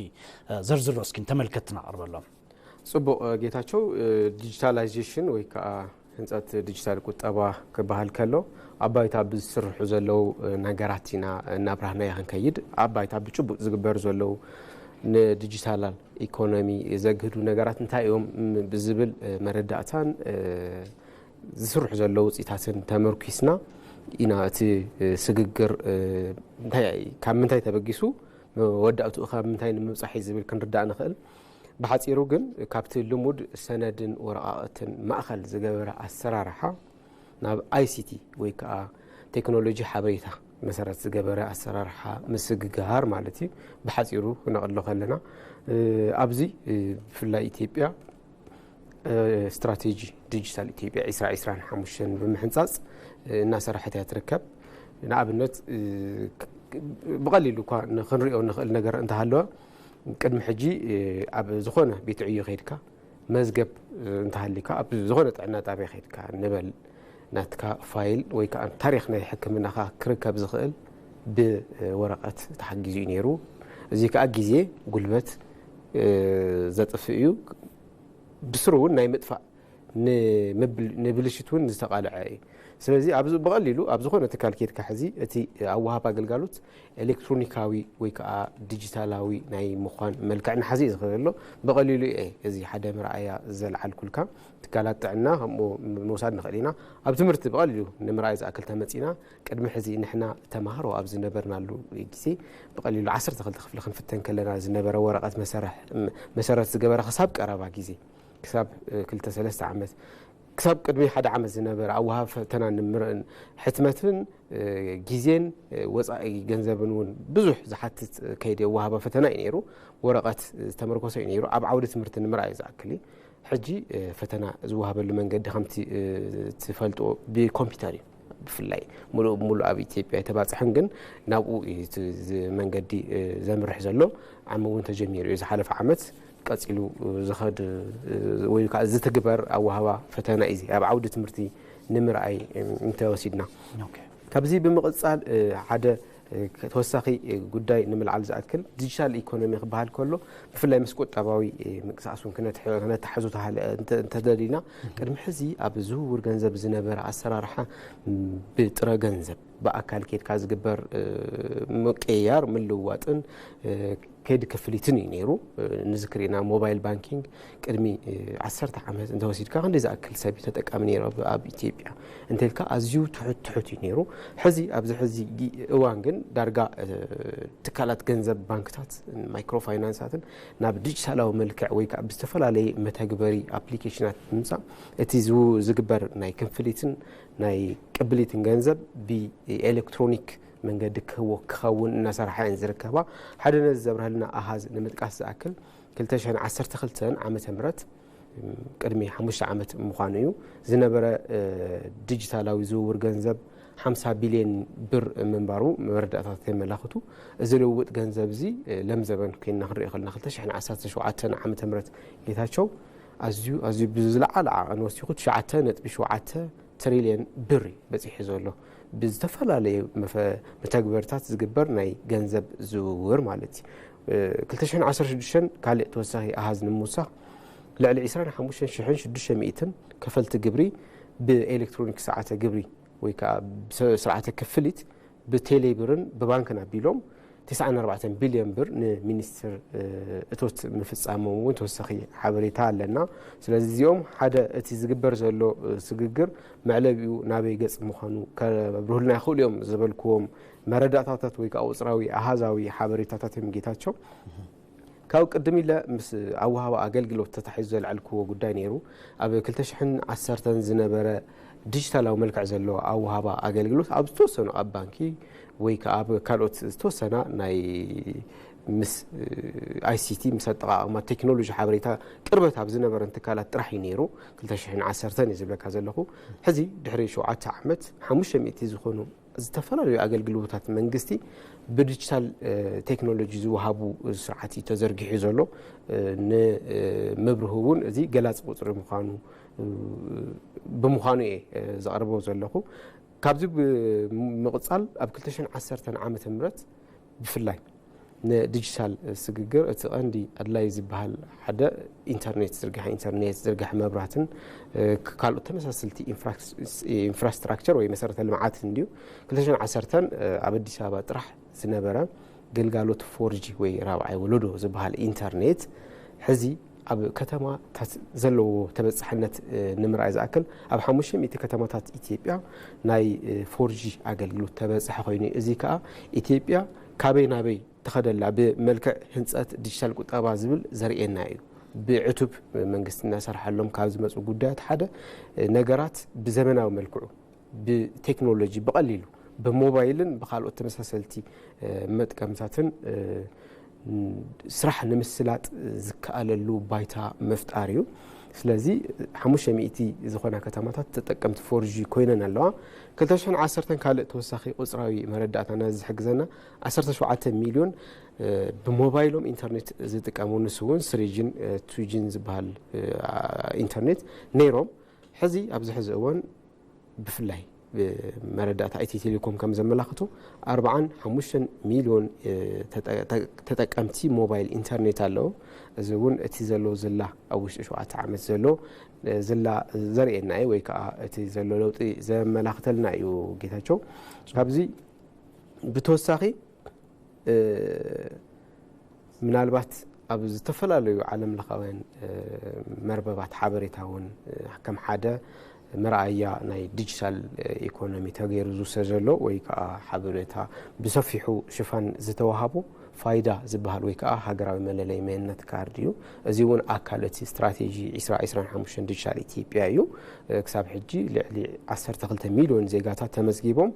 እ፣ ዘርዝሮ እስኪ ንተመልከትና ኣቕርበሎም። ጽቡቕ፣ እ፣ ጌታቸው፣ እ፣ ዲጂታላይዜሽን ወይ ከኣ ህንጸት ዲጂታል ቁጠባ ክበሃል ከሎ፣ ኣብ ባይታ ብዝስርሑ ዘለዉ፣ እ፣ ነገራት ኢና እናብራህናዮ ክንከይድ። ኣብ ባይታ ብጭቡጥ ዝግበር ዘለዉ ንዲጂታላል ኢኮኖሚ ዘግህዱ ነገራት እንታይ እዮም፣ ም-፣ ብዝብል፣ እ፣ መረዳእታን፣ እ፣ ዝስርሑ ዘለዉ ውጽኢታትን ተመርኲስና ኢና እቲ፣ እ፣ ስግግር፣ እ፣ እንታይ፣ ካብ ምንታይ ተበጊሱ መወዳእትኡ ካብ ምንታይ ንምብጻሕ እዩ ዝብል ክንርዳእ ንኽእል። ብሓጺሩ ግን ካብቲ ልሙድ ሰነድን ወረቓቕትን ማእከል ዝገበረ ኣሰራርሓ ናብ ኣይ ሲ ቲ ወይ ከኣ ቴክኖሎጂ ሓበሬታ መሰረት ዝገበረ ኣሰራርሓ ምስግጋር ማለት እዩ። ብሓጺሩ ክነቕሎ ከለና፣ እ፣ ኣብዚ፣ እ፣ ብፍላይ ኢትዮጵያ፣ እ፣ ስትራቴጂ ዲጂታል ኢትዮጵያ ዕስራ ዕስራን ሓሙሽተን ብምሕንጻጽ፣ እ፣ እናሰራሐት እያ ትርከብ። ንኣብነት ብቐሊሉ እኳ ክንሪኦ ንኽእል ነገር እንተሃለወ፣ ቅድሚ ሕጂ ኣብ ዝኾነ ቤት ዕዮ ከይድካ መዝገብ እንተሃሊካ፣ ኣብ ዝኾነ ጥዕና ጣብያ ከይድካ ንበል፣ ናትካ ፋይል ወይ ከዓ ታሪክ ናይ ሕክምናኻ ክርከብ ዝኽእል ብወረቐት ተሓጊዙ እዩ ነይሩ። እዚ ከዓ ግዜ፣ ጉልበት ዘጥፍእ እዩ። ብስሩ እውን ናይ ምጥፋእ ንብልሽት እውን ዝተቃልዐ እዩ። ስለዚ ብቐሊሉ ኣብ ዝኾነ ትካል ኬድካ ሕዚ እቲ ኣወሃባ ኣገልጋሎት ኤሌክትሮኒካዊ ወይ ከዓ ዲጂታላዊ ናይ ምዃን መልክዕ ንሓዚ እዩ ዝኽእል ኣሎ። ብቐሊሉ እየ እዚ ሓደ መርኣያ ዘልዓልኩልካ። ትካላት ጥዕና ከምኡ ምውሳድ ንኽእል ኢና። ኣብ ትምህርቲ ብቐሊሉ ንምርኣይ ዝኣክል ተመፂና፣ ቅድሚ ሕዚ ንሕና ተማሃሮ ኣብ ዝነበርናሉ ግዜ ብቐሊሉ ዓሰርተ ክልተ ክፍሊ ክንፍተን ከለና ዝነበረ ወረቐት መሰረት ዝገበረ ክሳብ ቀረባ ግዜ ክሳብ ክልተ ሰለስተ ዓመት ክሳብ ቅድሚ ሓደ ዓመት ዝነበረ ኣወሃብ ፈተና ንምርዕን ሕትመትን ግዜን ወፃኢ ገንዘብን እውን ብዙሕ ዝሓትት ከይዲ ኣወሃባ ፈተና እዩ ነይሩ። ወረቐት ዝተመርኮሰ እዩ ነይሩ። ኣብ ዓውዲ ትምህርቲ ንምርኣይ ዝኣክል እዩ። ሕጂ ፈተና ዝወሃበሉ መንገዲ ከምቲ ትፈልጥዎ ብኮምፒውተር እዩ። ብፍላይ ሙሉእ ሙሉእ ኣብ ኢትዮጵያ ኣይተባፅሐን፣ ግን ናብኡ እዩ እቲ መንገዲ ዘምርሕ ዘሎ። ዓሚ እውን ተጀሚሩ እዩ። ዝሓለፈ ዓመት ቀፂሉ ዝኸድ ወይ ከዓ ዝትግበር ኣወሃባ ፈተና እዩ። ኣብ ዓውዲ ትምህርቲ ንምርኣይ እንተወሲድና፣ ካብዚ ብምቕፃል ሓደ ተወሳኺ ጉዳይ ንምልዓል ዝኣክል፣ ዲጂታል ኢኮኖሚ ክበሃል ከሎ ብፍላይ ምስ ቁጠባዊ ምንቅስቃስ እውን ክነተሓሕዞ እንተደሊና፣ ቅድሚ ሕዚ ኣብ ዝውውር ገንዘብ ዝነበረ ኣሰራርሓ ብጥረ ገንዘብ ብኣካል ኬድካ ዝግበር ምቅያር፣ ምልውዋጥን ከይዲ ክፍሊትን እዩ ነይሩ። ንዝክር ኢና፣ ሞባይል ባንኪንግ ቅድሚ ዓሰርተ ዓመት እንተወሲድካ ክንደይ ዝኣክል ሰብ እዩ ተጠቃሚ ነይሩ ኣብ ኢትዮጵያ እንተልካ ኣዝዩ ትሑት ትሑት እዩ ነይሩ። ሕዚ ኣብዚ ሕዚ እዋን ግን ዳርጋ ትካላት ገንዘብ፣ ባንክታት፣ ማይክሮ ፋይናንሳትን ናብ ዲጂታላዊ መልክዕ ወይ ከዓ ብዝተፈላለየ መተግበሪ ኣፕሊኬሽናት ብምምፃእ እቲ ዝግበር ናይ ክፍሊትን ናይ ቅብሊትን ገንዘብ ብኤሌክትሮኒክ መንገዲ ክኸውን እናሰርሓ እየን ዝርከባ። ሓደ ነዚ ዘብርሀልና ኣሃዝ ንምጥቃስ ዝኣክል፣ ክልተ ሽሕን ዓሰርተ ክልተን ዓመተ ምህረት ቅድሚ ሓሙሽተ ዓመት ምዃኑ እዩ፣ ዝነበረ ዲጂታላዊ ዝውውር ገንዘብ ሓምሳ ቢልዮን ብር ምንባሩ መረዳእታታት የመላኽቱ። እዚ ልውውጥ ገንዘብ እዚ ለምዘበን ኮይንና ክንሪኦ ከለና፣ ክልተ ሽሕን ዓሰርተ ሸውዓተን ዓመተ ምህረት ጌታቸው ኣዝዩ ኣዝዩ ብዝለዓለ ዓቐን ወሲኹ ትሽዓተ ነጥቢ ሸውዓተ ትሪልዮን ብር እዩ በፂሑ ዘሎ። ብዝተፈላለዩ መተግበርታት ዝግበር ናይ ገንዘብ ዝውውር ማለት እዩ። ክልተ ሽሕን ዓሰርተ ሽዱሽተን ካልእ ተወሳኺ ኣሃዝ ንምውሳኽ፣ ልዕሊ ዕስራን ሓሙሽተን ሽሕን ሽዱሽተ ሚእትን ከፈልቲ ግብሪ ብኤሌክትሮኒክ ስርዓተ ግብሪ ወይ ከዓ ስርዓተ ክፍሊት ብቴሌብርን ብባንክን ኣቢሎም ተስዓን ኣርባዕተን ቢልዮን ብር ንሚኒስትር እቶት ምፍፃሞም እውን ተወሳኺ ሓበሬታ ኣለና። ስለዚ እዚኦም ሓደ እቲ ዝግበር ዘሎ ስግግር መዕለቢኡ ናበይ ገፅ ምዃኑ ከብርሁልና ይኽእሉ እዮም ዝበልክዎም መረዳእታታት ወይ ከዓ ቁፅራዊ ኣሃዛዊ ሓበሬታታት እዮም ጌታቸው። ካብ ቅድም ኢለ ምስ ኣወሃባ ኣገልግሎት ተታሒዙ ዘልዐልክዎ ጉዳይ ነይሩ። ኣብ ክልተ ሽሕን ዓሰርተን ዝነበረ ዲጂታላዊ መልክዕ ዘለዎ ኣወሃባ ኣገልግሎት ኣብ ዝተወሰኑ ኣብ ባንኪ ወይ ከዓ ኣብ ካልኦት ዝተወሰና ናይ ምስ ኣይሲቲ ምስ ኣጠቓቕማ ቴክኖሎጂ ሓበሬታ ቅርበት ኣብ ዝነበረን ትካላት ጥራሕ እዩ ነይሩ። ክልተ ሽሕን ዓሰርተን እዩ ዝብለካ ዘለኹ። ሕዚ ድሕሪ ሸውዓተ ዓመት ሓሙሽተ ሚእቲ ዝኾኑ ዝተፈላለዩ ኣገልግሎታት መንግስቲ ብዲጂታል ቴክኖሎጂ ዝወሃቡ ስርዓት እዩ ተዘርጊሑ ዘሎ። ንምብርሁ እውን እዚ ገላፂ ቁፅሪ ምዃኑ ብምዃኑ እየ ዘቕርቦ ዘለኹ። ካብዚ ብምቕፃል ኣብ ክልተ ሽሕን ዓሰርተን ዓመተ ምህረት ብፍላይ ንዲጂታል ስግግር እቲ ቀንዲ ኣድላይ ዝበሃል ሓደ ኢንተርኔት ዝርጋሐ፣ ኢንተርኔት ዝርጋሐ መብራህትን ካልኦት ተመሳሰልቲ ኢንፍራስትራክቸር ወይ መሰረተ ልምዓት እንድዩ። ክልተ ሽሕን ዓሰርተን ኣብ ኣዲስ ኣበባ ጥራሕ ዝነበረ ግልጋሎት ፎርጂ ወይ ራብዓይ ወለዶ ዝበሃል ኢንተርኔት ሕዚ ኣብ ከተማታት ዘለዎ ተበፃሕነት ንምርኣይ ዝኣክል ኣብ ሓሙሽተ ሚእቲ ከተማታት ኢትዮጵያ ናይ ፎርጂ ኣገልግሎት ተበፅሐ ኮይኑ፣ እዚ ከዓ ኢትዮጵያ ካበይ ናበይ ትኸደላ ብመልክዕ ህንፀት ዲጂታል ቁጠባ ዝብል ዘርእየና እዩ። ብዕቱብ መንግስቲ እናሰርሓሎም ካብ ዝመፁ ጉዳያት ሓደ ነገራት ብዘመናዊ መልክዑ ብቴክኖሎጂ ብቐሊሉ ብሞባይልን ብካልኦት ተመሳሰልቲ መጥቀምታትን ስራሕ ንምስላጥ ዝከኣለሉ ባይታ ምፍጣር እዩ። ስለዚ ሓሙሽተ ሚእቲ ዝኾና ከተማታት ተጠቀምቲ ፎርጂ ኮይነን ኣለዋ። ክልተ ሽሕን ዓሰርተን ካልእ ተወሳኺ ቁፅራዊ መረዳእታ ነዚ ዝሕግዘና ዓሰርተ ሸውዓተ ሚልዮን ብሞባይሎም ኢንተርኔት ዝጥቀሙ፣ ንሱ እውን ስሪጅን ቱጂን ዝበሃል ኢንተርኔት ነይሮም። ሕዚ ኣብዚ ሕዚ እዋን ብፍላይ መረዳእታ ኢትዮ ቴሌኮም ከም ዘመላኽቱ ኣርባዓን ሓሙሽተን ሚልዮን ተጠቀምቲ ሞባይል ኢንተርኔት ኣለዉ። እዚ እውን እቲ ዘሎ ዝላ ኣብ ውሽጢ ሸውዓተ ዓመት ዘሎ ዝላ ዘርእየና እዩ፣ ወይ ከዓ እቲ ዘሎ ለውጢ ዘመላኽተልና እዩ። ጌታቸው፣ ካብዚ ብተወሳኺ ምናልባት ኣብ ዝተፈላለዩ ዓለም ለኻውያን መርበባት ሓበሬታ እውን ከም ሓደ መርኣያ ናይ ዲጂታል ኢኮኖሚ ተገይሩ ዝውሰድ ዘሎ ወይ ከዓ ሓበሬታ ብሰፊሑ ሽፋን ዝተዋሃቦ ፋይዳ ዝበሃል ወይ ከዓ ሃገራዊ መለለይ መንነት ካርድ እዩ። እዚ እውን ኣካል እቲ ስትራቴጂ ዕስራ ዕስራን ሓሙሽተን ዲጂታል ኢትዮጵያ እዩ። ክሳብ ሕጂ ልዕሊ ዓሰርተ ክልተ ሚልዮን ዜጋታት ተመዝጊቦም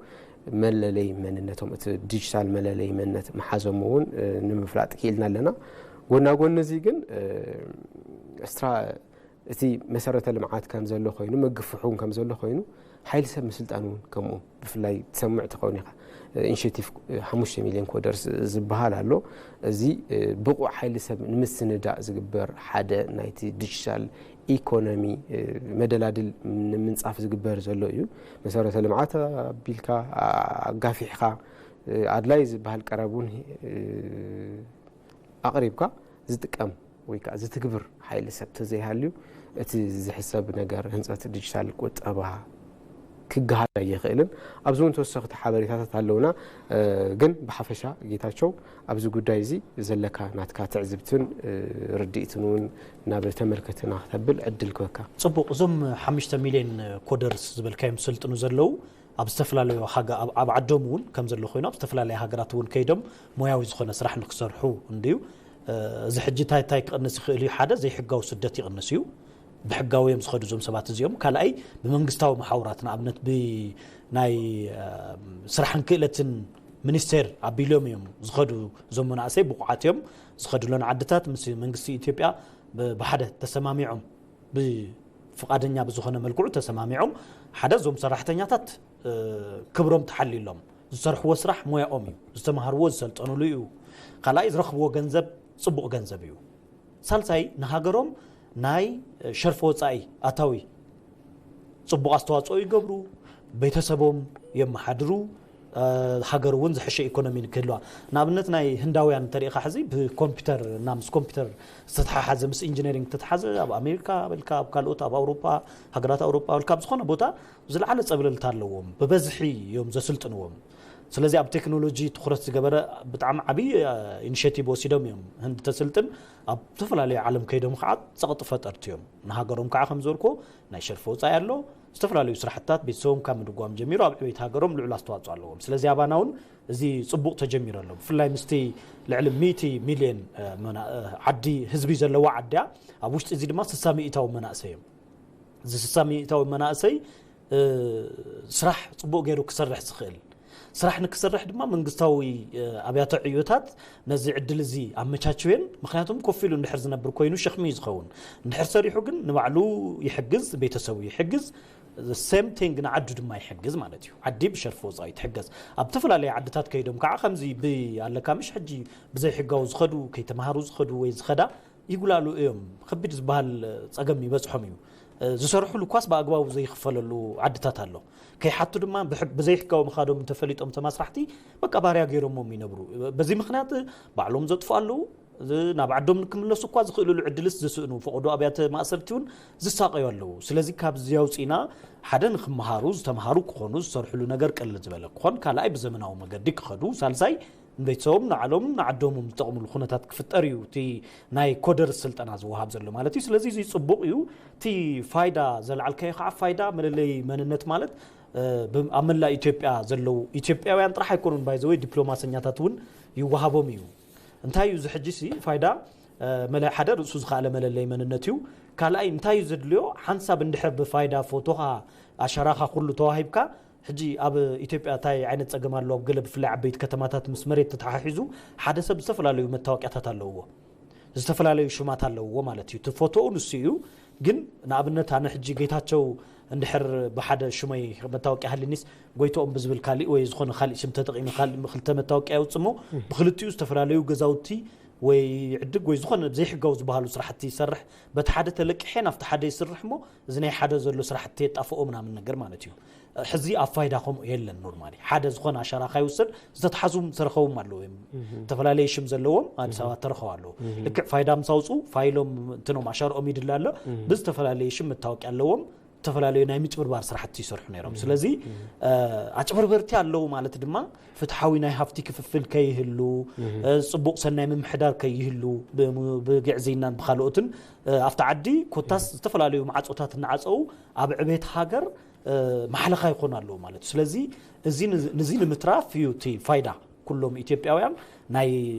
መለለይ መንነቶም፣ እቲ ዲጂታል መለለይ መንነት መሓዞም እውን ንምፍላጥ ክኢልና ኣለና። ጎና ጎኒ እዚ ግን ስትራ እቲ መሰረተ ልምዓት ከም ዘሎ ኮይኑ፣ ምግፍሑ እውን ከም ዘሎ ኮይኑ፣ ሓይሊ ሰብ ምስልጣን እውን ከምኡ፣ ብፍላይ ትሰምዕ ትኸውን ኢኻ። ኢኒሼቲቭ ሓሙሽተ ሚልዮን ኮደርስ ዝበሃል ኣሎ። እዚ ብቑዕ ሓይሊ ሰብ ንምስንዳእ ዝግበር ሓደ ናይቲ ዲጂታል ኢኮኖሚ መደላድል ንምንጻፍ ዝግበር ዘሎ እዩ። መሰረተ ልምዓት ኣቢልካ ኣጋፊሕካ ኣድላይ ዝበሃል ቀረብ እውን ኣቕሪብካ ዝጥቀም ወይ ከዓ ዝትግብር ሓይሊ ሰብ ተዘይሃልዩ እቲ ዝሕሰብ ነገር ህንፀት ዲጂታል ቁጠባ ክገሃድ ኣይኽእልን። ኣብዚ እውን ተወሰኽቲ ሓበሬታታት ኣለውና። ግን ብሓፈሻ ጌታቸው፣ ኣብዚ ጉዳይ እዚ ዘለካ ናትካ ትዕዝብትን ርድኢትን እውን ናብ ተመልከትና ክተብል ዕድል ክበካ። ፅቡቕ። እዞም ሓሙሽተ ሚልዮን ኮደርስ ዝበልካዮም ዝሰልጥኑ ዘለዉ ኣብ ዝተፈላለዩ ኣብ ዓዶም እውን ከም ዘሎ ኮይኑ ኣብ ዝተፈላለየ ሃገራት እውን ከይዶም ሞያዊ ዝኾነ ስራሕ ንክሰርሑ እንድዩ። እዚ ሕጂ እንታይ እንታይ ክቕንስ ይኽእል እዩ? ሓደ ዘይሕጋዊ ስደት ይቕንስ እዩ። ብሕጋዊ እዮም ዝኸዱ እዞም ሰባት እዚኦም። ካልኣይ ብመንግስታዊ መሓውራት ንኣብነት ብናይ ስራሕን ክእለትን ሚኒስቴር ኣቢሎም እዮም ዝኸዱ። እዞም መናእሰይ ብቑዓት እዮም ዝኸዱለን ዓድታት ምስ መንግስቲ ኢትዮጵያ ብሓደ ተሰማሚዖም ብፍቓደኛ ብዝኾነ መልክዑ ተሰማሚዖም ሓደ እዞም ሰራሕተኛታት ክብሮም ተሓሊሎም ዝሰርሕዎ ስራሕ ሞያኦም እዩ፣ ዝተምሃርዎ ዝሰልጠኑሉ እዩ። ካልኣይ ዝረኽብዎ ገንዘብ ፅቡቕ ገንዘብ እዩ። ሳልሳይ ንሃገሮም ናይ ሸርፊ ወፃኢ ኣታዊ ፅቡቕ ኣስተዋፅኦ ይገብሩ፣ ቤተሰቦም የመሓድሩ፣ ሃገር እውን ዝሐሸ ኢኮኖሚ ንክህልዋ። ንኣብነት ናይ ህንዳውያን እንተሪኢኻ ሕዚ ብኮምፒውተር እና ምስ ኮምፒውተር ዝተተሓሓዘ ምስ ኢንጂነሪንግ ዝተተሓዘ ኣብ ኣሜሪካ በልካ ኣብ ካልኦት ኣብ ኣውሮፓ ሃገራት ኣውሮፓ በልካ ኣብ ዝኾነ ቦታ ዝለዓለ ፀብለልታ ኣለዎም። ብበዝሒ እዮም ዘስልጥንዎም። ስለዚ ኣብ ቴክኖሎጂ ትኩረት ዝገበረ ብጣዕሚ ዓብዪ ኢኒሽቲቭ ወሲዶም እዮም። ህንዲ ተስልጥን ኣብ ዝተፈላለዩ ዓለም ከይዶም ከዓ ፀቕጢ ፈጠርቲ እዮም። ንሃገሮም ከዓ ከም ዝበልኮ ናይ ሸርፊ ወፃኢ ኣሎ። ዝተፈላለዩ ስራሕትታት ቤተሰቦም ካብ ምድጓም ጀሚሩ ኣብ ዕቤት ሃገሮም ልዑል ኣስተዋፅኦ ኣለዎም። ስለዚ ኣባና እውን እዚ ፅቡቕ ተጀሚሩ ኣሎ። ብፍላይ ምስቲ ልዕሊ ሚእቲ ሚልዮን ዓዲ ህዝቢ ዘለዋ ዓዲያ ኣብ ውሽጢ እዚ ድማ ስሳ ሚእታዊ መናእሰይ እዮም። እዚ ስሳ ሚእታዊ መናእሰይ ስራሕ ፅቡቕ ገይሩ ክሰርሕ ዝኽእል ስራሕ ንክሰርሕ ድማ መንግስታዊ ኣብያተ ዕዮታት ነዚ ዕድል እዚ ኣመቻችወን። ምክንያቱም ኮፍ ኢሉ እንድሕር ዝነብር ኮይኑ ሸኽሚ እዩ ዝኸውን። እንድሕር ሰሪሑ ግን ንባዕሉ ይሕግዝ፣ ቤተሰቡ ይሕግዝ፣ ሴም ቲንግ ንዓዱ ድማ ይሕግዝ ማለት እዩ። ዓዲ ብሸርፊ ወፃኢ ትሕገዝ። ኣብ ዝተፈላለየ ዓድታት ከይዶም ከዓ ከምዚ ብኣለካ ምሽ ሕጂ ብዘይሕጋዊ ዝኸዱ ከይተምሃሩ ዝኸዱ ወይ ዝኸዳ ይጉላሉ እዮም። ከቢድ ዝበሃል ፀገም ይበፅሖም እዩ። ዝሰርሕሉ እኳስ ብኣግባቡ ዘይኽፈለሉ ዓድታት ኣሎ። ከይሓቱ ድማ ብዘይሕጋዊ ምኻዶም እንተፈሊጦም ተማስራሕቲ በቃ ባርያ ገይሮሞም ይነብሩ። በዚ ምክንያት ባዕሎም ዘጥፉ ኣለዉ። ናብ ዓዶም ንክምለሱ እኳ ዝኽእልሉ ዕድልስ ዝስእኑ ፈቐዶ ኣብያተ ማእሰርቲ እውን ዝሳቀዩ ኣለዉ። ስለዚ ካብዚ ኣውፂና ሓደ ንክመሃሩ ዝተምሃሩ ክኾኑ ዝሰርሕሉ ነገር ቀልል ዝበለ ክኾን፣ ካልኣይ ብዘመናዊ መገዲ ክኸዱ፣ ሳልሳይ ንቤተሰቦም ንዓሎም ንዓዶም ዝጠቕምሉ ኩነታት ክፍጠር እዩ እቲ ናይ ኮደር ስልጠና ዝወሃብ ዘሎ ማለት እዩ። ስለዚ እዚ ፅቡቕ እዩ። እቲ ፋይዳ ዘልዓልካዮ ከዓ ፋይዳ መለለይ መንነት ማለት ኣብ መላእ ኢትዮጵያ ዘለዉ ኢትዮጵያውያን ጥራሕ ኣይኮኑን። ባይዘወይ ዲፕሎማሰኛታት እውን ይወሃቦም እዩ። እንታይ እዩ እዚ ሕጂ ሲ ፋይዳ? መለ ሓደ ርእሱ ዝኸኣለ መለለይ መንነት እዩ። ካልኣይ እንታይ እዩ ዘድልዮ? ሓንሳብ እንድሕር ብፋይዳ ፎቶኻ ኣሸራኻ ኩሉ ተዋሂብካ ሕጂ ኣብ ኢትዮጵያ እንታይ ዓይነት ፀገም ኣለዎ? ኣብ ገለ ብፍላይ ዓበይቲ ከተማታት ምስ መሬት ተተሓሒዙ ሓደ ሰብ ዝተፈላለዩ መታወቂያታት ኣለውዎ፣ ዝተፈላለዩ ሽማት ኣለውዎ ማለት እዩ። እቲ ፎቶኡ ንሱ እዩ። ግን ንኣብነት ኣነ ሕጂ ጌታቸው እንድሕር ብሓደ ሽመይ መታወቂያ ሃልኒስ ጎይቶኦም ብዝብል ካሊእ ወይ ዝኾነ ካሊእ ሽም ተጠቒሙ ካሊእ ክልተ መታወቂያ የውፅእ እሞ ብክልቲኡ ዝተፈላለዩ ገዛውቲ ወይ ዕድግ ወይ ዝኾነ ዘይሕጋዊ ዝበሃሉ ስራሕቲ ይሰርሕ፣ በቲ ሓደ ተለቂሐ ናብቲ ሓደ ይስርሕ እሞ እዚ ናይ ሓደ ዘሎ ስራሕቲ የጣፍኦ ምናምን ነገር ማለት እዩ። ሕዚ ኣብ ፋይዳ ከምኡ የለን። ኖርማሊ ሓደ ዝኾነ ኣሻራ ካይውሰድ ዝተተሓዙ ዝተረኸቡም ኣለዉ እዮም። ዝተፈላለየ ሽም ዘለዎም ኣዲስ ኣበባ ተረኸቡ ኣለዉ። ልክዕ ፋይዳ ምስ ኣውፁ ፋይሎም እንትኖም ኣሻርኦም ይድለ ኣሎ። ብዝተፈላለየ ሽም መታወቂያ ኣለዎም። ዝተፈላለዩ ናይ ምጭብርባር ስራሕቲ ይሰርሑ ነይሮም። ስለዚ ኣጭበርበርቲ ኣለዉ ማለት ድማ ፍትሓዊ ናይ ሃፍቲ ክፍፍል ከይህሉ፣ ፅቡቕ ሰናይ ምምሕዳር ከይህሉ፣ ብግዕዝይናን ብካልኦትን ኣብቲ ዓዲ ኮታስ ዝተፈላለዩ ማዕፆታት እናዓፀዉ ኣብ ዕቤት ሃገር ማሕለኻ ይኾኑ ኣለዉ ማለት እዩ። ስለዚ እዚ ንዚ ንምትራፍ እዩ እቲ ፋይዳ። ኩሎም ኢትዮጵያውያን ናይ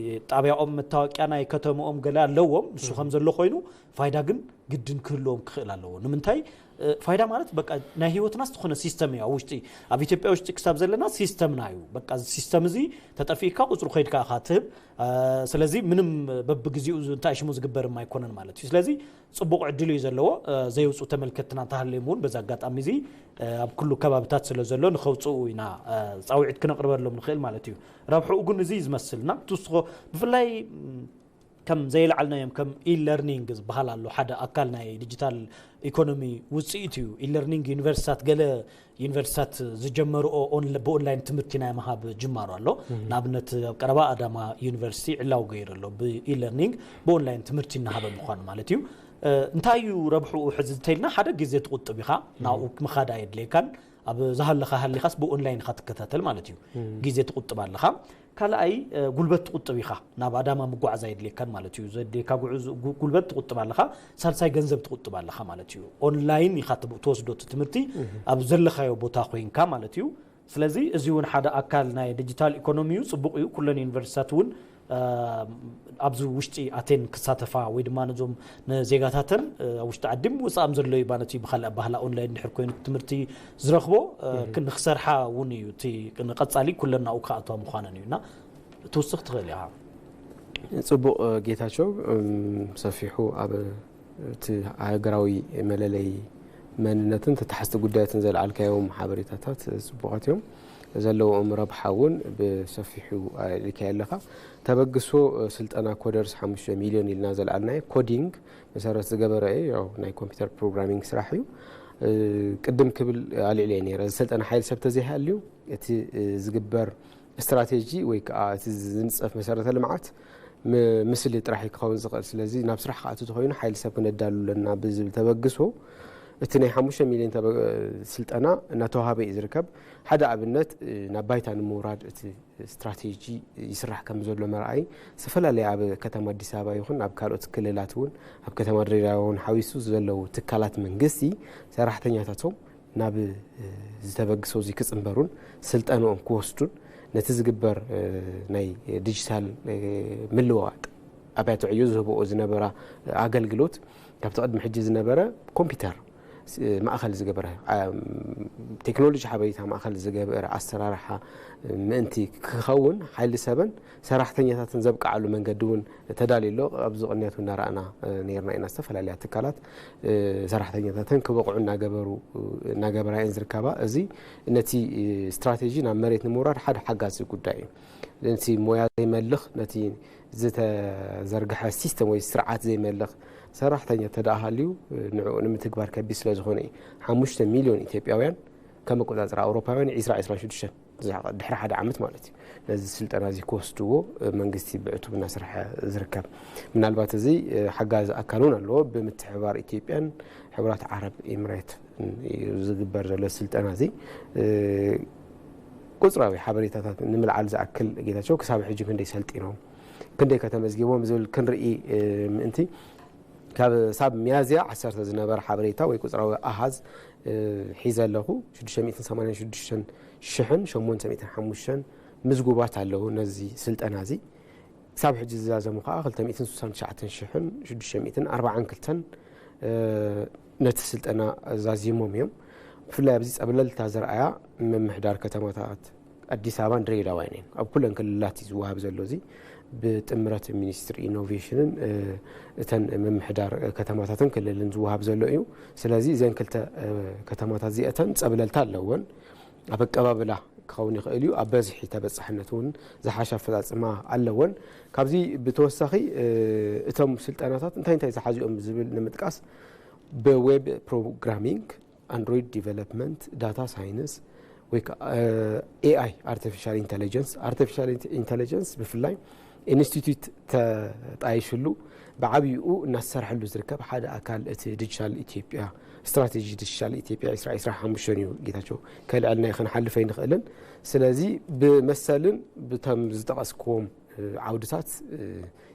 ጣብያኦም መታወቂያ ናይ ከተምኦም ገለ ኣለዎም፣ ንሱ ከም ዘሎ ኮይኑ ፋይዳ ግን ግድን ክህልዎም ክኽእል ኣለዎ። ንምንታይ? ፋይዳ ማለት በቃ ናይ ህይወትና ዝኾነ ሲስተም እዩ። ኣብ ውሽጢ ኣብ ኢትዮጵያ ውሽጢ ክሳብ ዘለና ሲስተምና እዩ። በቃ እዚ ሲስተም እዚ ተጠፊእካ ቁፅሩ ከይድካ ኢኻ ትህብ። ስለዚ ምንም በብግዜኡ እንታይ ሽሙ ዝግበርም ኣይኮነን ማለት እዩ። ስለዚ ፅቡቕ ዕድል እዩ ዘለዎ። ዘይውፁ ተመልከትና እንተሃልዮም እውን በዚ ኣጋጣሚ እዚ ኣብ ኩሉ ከባብታት ስለ ዘሎ ንኸውፅኡ ኢና ፃውዒት ክነቕርበሎም ንኽእል ማለት እዩ። ረብሕኡ ግን እዚ እዩ ዝመስል እና ትውስኾ ብፍላይ ከም ዘይለዓልናዮም ከም ኢለርኒንግ ዝበሃል ኣሎ ሓደ ኣካል ናይ ዲጂታል ኢኮኖሚ ውፅኢት እዩ። ኢለርኒንግ ዩኒቨርሲታት ገለ ዩኒቨርሲታት ዝጀመርኦ ብኦንላይን ትምህርቲ ናይ ምሃብ ጅማሮ ኣሎ። ንኣብነት ኣብ ቀረባ ኣዳማ ዩኒቨርሲቲ ዕላው ገይሩ ኣሎ ብኢለርኒንግ ብኦንላይን ትምህርቲ እናሃበ ምዃኑ ማለት እዩ። እንታይ እዩ ረብሕኡ ሕዚ እንተኢልና ሓደ ግዜ ትቁጥብ ኢኻ፣ ናብኡ ምኻድ ኣየድልየካን። ኣብ ዝሃለኻ ሃሊኻስ ብኦንላይን ኢኻ ትከታተል ማለት እዩ። ግዜ ትቁጥብ ኣለኻ። ካልኣይ ጉልበት ትቁጥብ ኢኻ፣ ናብ ኣዳማ ምጓዓዝ ኣየድልየካን ማለት እዩ። ዘድልየካ ጉልበት ትቁጥብ ኣለኻ። ሳልሳይ ገንዘብ ትቁጥብ ኣለኻ ማለት እዩ። ኦንላይን ኢኻ ትወስዶ እቲ ትምህርቲ ኣብ ዘለኻዮ ቦታ ኮይንካ ማለት እዩ። ስለዚ እዚ እውን ሓደ ኣካል ናይ ዲጂታል ኢኮኖሚ እዩ። ፅቡቕ እዩ። ኩለን ዩኒቨርሲታት እውን ኣብዚ ውሽጢ ኣቴን ክሳተፋ ወይ ድማ ነዞም ንዜጋታተን ኣብ ውሽጢ ዓዲም ውፅኣም ዘሎ ይባነት እዩ ብካልእ ኣባህላ ኦንላይን ድሕር ኮይኑ ትምህርቲ ዝረኽቦ ንክሰርሓ እውን እዩ። እቲ ንቐፃሊ ኩለን ናብኡ ክኣትዋ ምዃነን እዩ እና ትውስኽ ትኽእል ኢኻ። ፅቡቕ ጌታቸው ሰፊሑ ኣብ እቲ ሃገራዊ መለለይ መንነትን ተታሓዝቲ ጉዳያትን ዘልዓልካዮም ሓበሬታታት ፅቡቓት እዮም። ዘለዎም ረብሓ እውን ብሰፊሑ ኣልካዮ ኣለኻ። ተበግሶ ስልጠና ኮደርስ ሓሙሽተ ሚልዮን ኢልና ዘልዓልናዮ ኮዲንግ መሰረት ዝገበረ እዩ። ያው ናይ ኮምፒውተር ፕሮግራሚንግ ስራሕ እዩ። ቅድም ክብል ኣልዕልየ ነይረ። ዝሰልጠነ ሓይል ሰብ ተዘይሃልዩ እቲ ዝግበር ስትራቴጂ ወይ ከዓ እቲ ዝንፀፍ መሰረተ ልምዓት ም- ምስሊ ጥራሕ እዩ ክኸውን ዝኽእል። ስለዚ ናብ ስራሕ ክኣቱ ተኾይኑ ሓይሊ ሰብ ክነዳሉ ኣለና ብዝብል ተበግሶ እቲ ናይ ሓሙሽተ ሚልዮን ተበ- ስልጠና እናተዋሃበ እዩ ዝርከብ። ሓደ ኣብነት ናብ ባይታ ንምውራድ እቲ ስትራቴጂ ይስራሕ ከም ዘሎ መርኣይ ዝተፈላለየ ኣብ ከተማ ኣዲስ ኣበባ ይኹን ኣብ ካልኦት ክልላት እውን ኣብ ከተማ ድሬዳዋ እውን ሓዊሱ ዘለዉ ትካላት መንግስቲ ሰራሕተኛታቶም ናብ ዝተበግሶ እዚ ክፅንበሩን ስልጠንኦም ክወስዱን ነቲ ዝግበር ናይ ዲጂታል ምልውዋጥ ኣብያተ ዕዮ ዝህብኦ ዝነበራ ኣገልግሎት ካብቲ ቅድሚ ሕጂ ዝነበረ ኮምፒውተር ማእኸል ዝገበረ ቴክኖሎጂ ሓበሬታ ማእኸል ዝገበረ ኣሰራርሓ ምእንቲ ክኸውን ሓይሊ ሰበን ሰራሕተኛታትን ዘብቅዓሉ መንገዲ እውን ተዳልዩ ኣሎ። ኣብዚ ቅንያት እውን እናረኣና ነይርና ኢና። ዝተፈላለያ ትካላት ሰራሕተኛታተን ክበቕዑ እናገበሩ እናገበራ እየን ዝርከባ። እዚ ነቲ ስትራቴጂ ናብ መሬት ንምውራድ ሓደ ሓጋዚ ጉዳይ እዩ። ነቲ ሞያ ዘይመልኽ ነቲ ዝተዘርግሐ ሲስተም ወይ ስርዓት ዘይመልኽ ሰራሕተኛ ተደኣ ሃልዩ ንዕኡ ንምትግባር ከቢድ ስለ ዝኾነ እዩ። ሓሙሽተ ሚልዮን ኢትዮጵያውያን ከም ኣቆፃፅራ ኣውሮፓውያን ዒስራ ዒስራ ሽዱሽተ ድሕሪ ሓደ ዓመት ማለት እዩ ነዚ ስልጠና እዚ ክወስድዎ መንግስቲ ብዕቱብ እናሰርሐ ዝርከብ። ምናልባት እዚ ሓጋዚ ኣካል እውን ኣለዎ። ብምትሕብባር ኢትዮጵያን ሕቡራት ዓረብ ኤምሬት እዩ ዝግበር ዘሎ ስልጠና እዚ። ቁፅራዊ ሓበሬታታት ንምልዓል ዝኣክል ጌታቸው ክሳብ ሕጂ ክንደይ ሰልጢኖም ክንደይ ከተመዝጊቦም ዝብል ክንርኢ ምእንቲ ካብ ሳብ ሚያዝያ ዓሰርተ ዝነበረ ሓበሬታ ወይ ቁፅራዊ ኣሃዝ ሒዘ ኣለኹ። ሽዱሽተ ሚእትን ሰማንያን ሽዱሽተን ሽሕን ሸሞንተ ሚእትን ሓሙሽተን ምዝጉባት ኣለዉ ነዚ ስልጠና እዚ። ክሳብ ሕጂ ዝዛዘሙ ከዓ ክልተ ሚእትን ስሳን ትሽዓተን ሽሕን ሽዱሽተ ሚእትን ኣርባዓን ክልተን ነቲ ስልጠና ዛዚሞም እዮም። ብፍላይ ኣብዚ ፀብለልታ ዘርኣያ ምምሕዳር ከተማታት ኣዲስ ኣበባን ድሬዳዋን እየን። ኣብ ኩለን ክልላት እዩ ዝወሃብ ዘሎ እዚ። ብጥምረት ሚኒስትሪ ኢኖቬሽንን እተን ምምሕዳር ከተማታትን ክልልን ዝወሃብ ዘሎ እዩ። ስለዚ እዘን ክልተ ከተማታት እዚኣተን ጸብለልታ ኣለወን። ኣብ ኣቀባብላ ክኸውን ይኽእል እዩ። ኣብ በዝሒ ተበጻሕነት እውን ዝሓሸ ኣፈጻጽማ ኣለወን። ካብዚ ብተወሳኺ እቶም ስልጠናታት እንታይ እንታይ ዝሓዙ እዮም ዝብል ንምጥቃስ፣ ብዌብ ፕሮግራሚንግ፣ ኣንድሮይድ ዲቨሎፕመንት፣ ዳታ ሳይንስ ወይ ኤኣይ፣ ኣርቲፊሻል ኢንተለጀንስ። ኣርቲፊሻል ኢንተለጀንስ ብፍላይ ኢንስቲትዩት ተጣይሽሉ ብዓብይኡ እናተሰርሐሉ ዝርከብ ሓደ ኣካል እቲ ዲጂታል ኢትዮጵያ ስትራቴጂ ዲጂታል ኢትዮጵያ ዕስራ ዕስራ ሓሙሽተ እዩ። ጌታቸው ከልዕልና ይኽንሓልፍ ኣይንኽእልን። ስለዚ ብመሰልን ብቶም ዝጠቐስክዎም ዓውድታት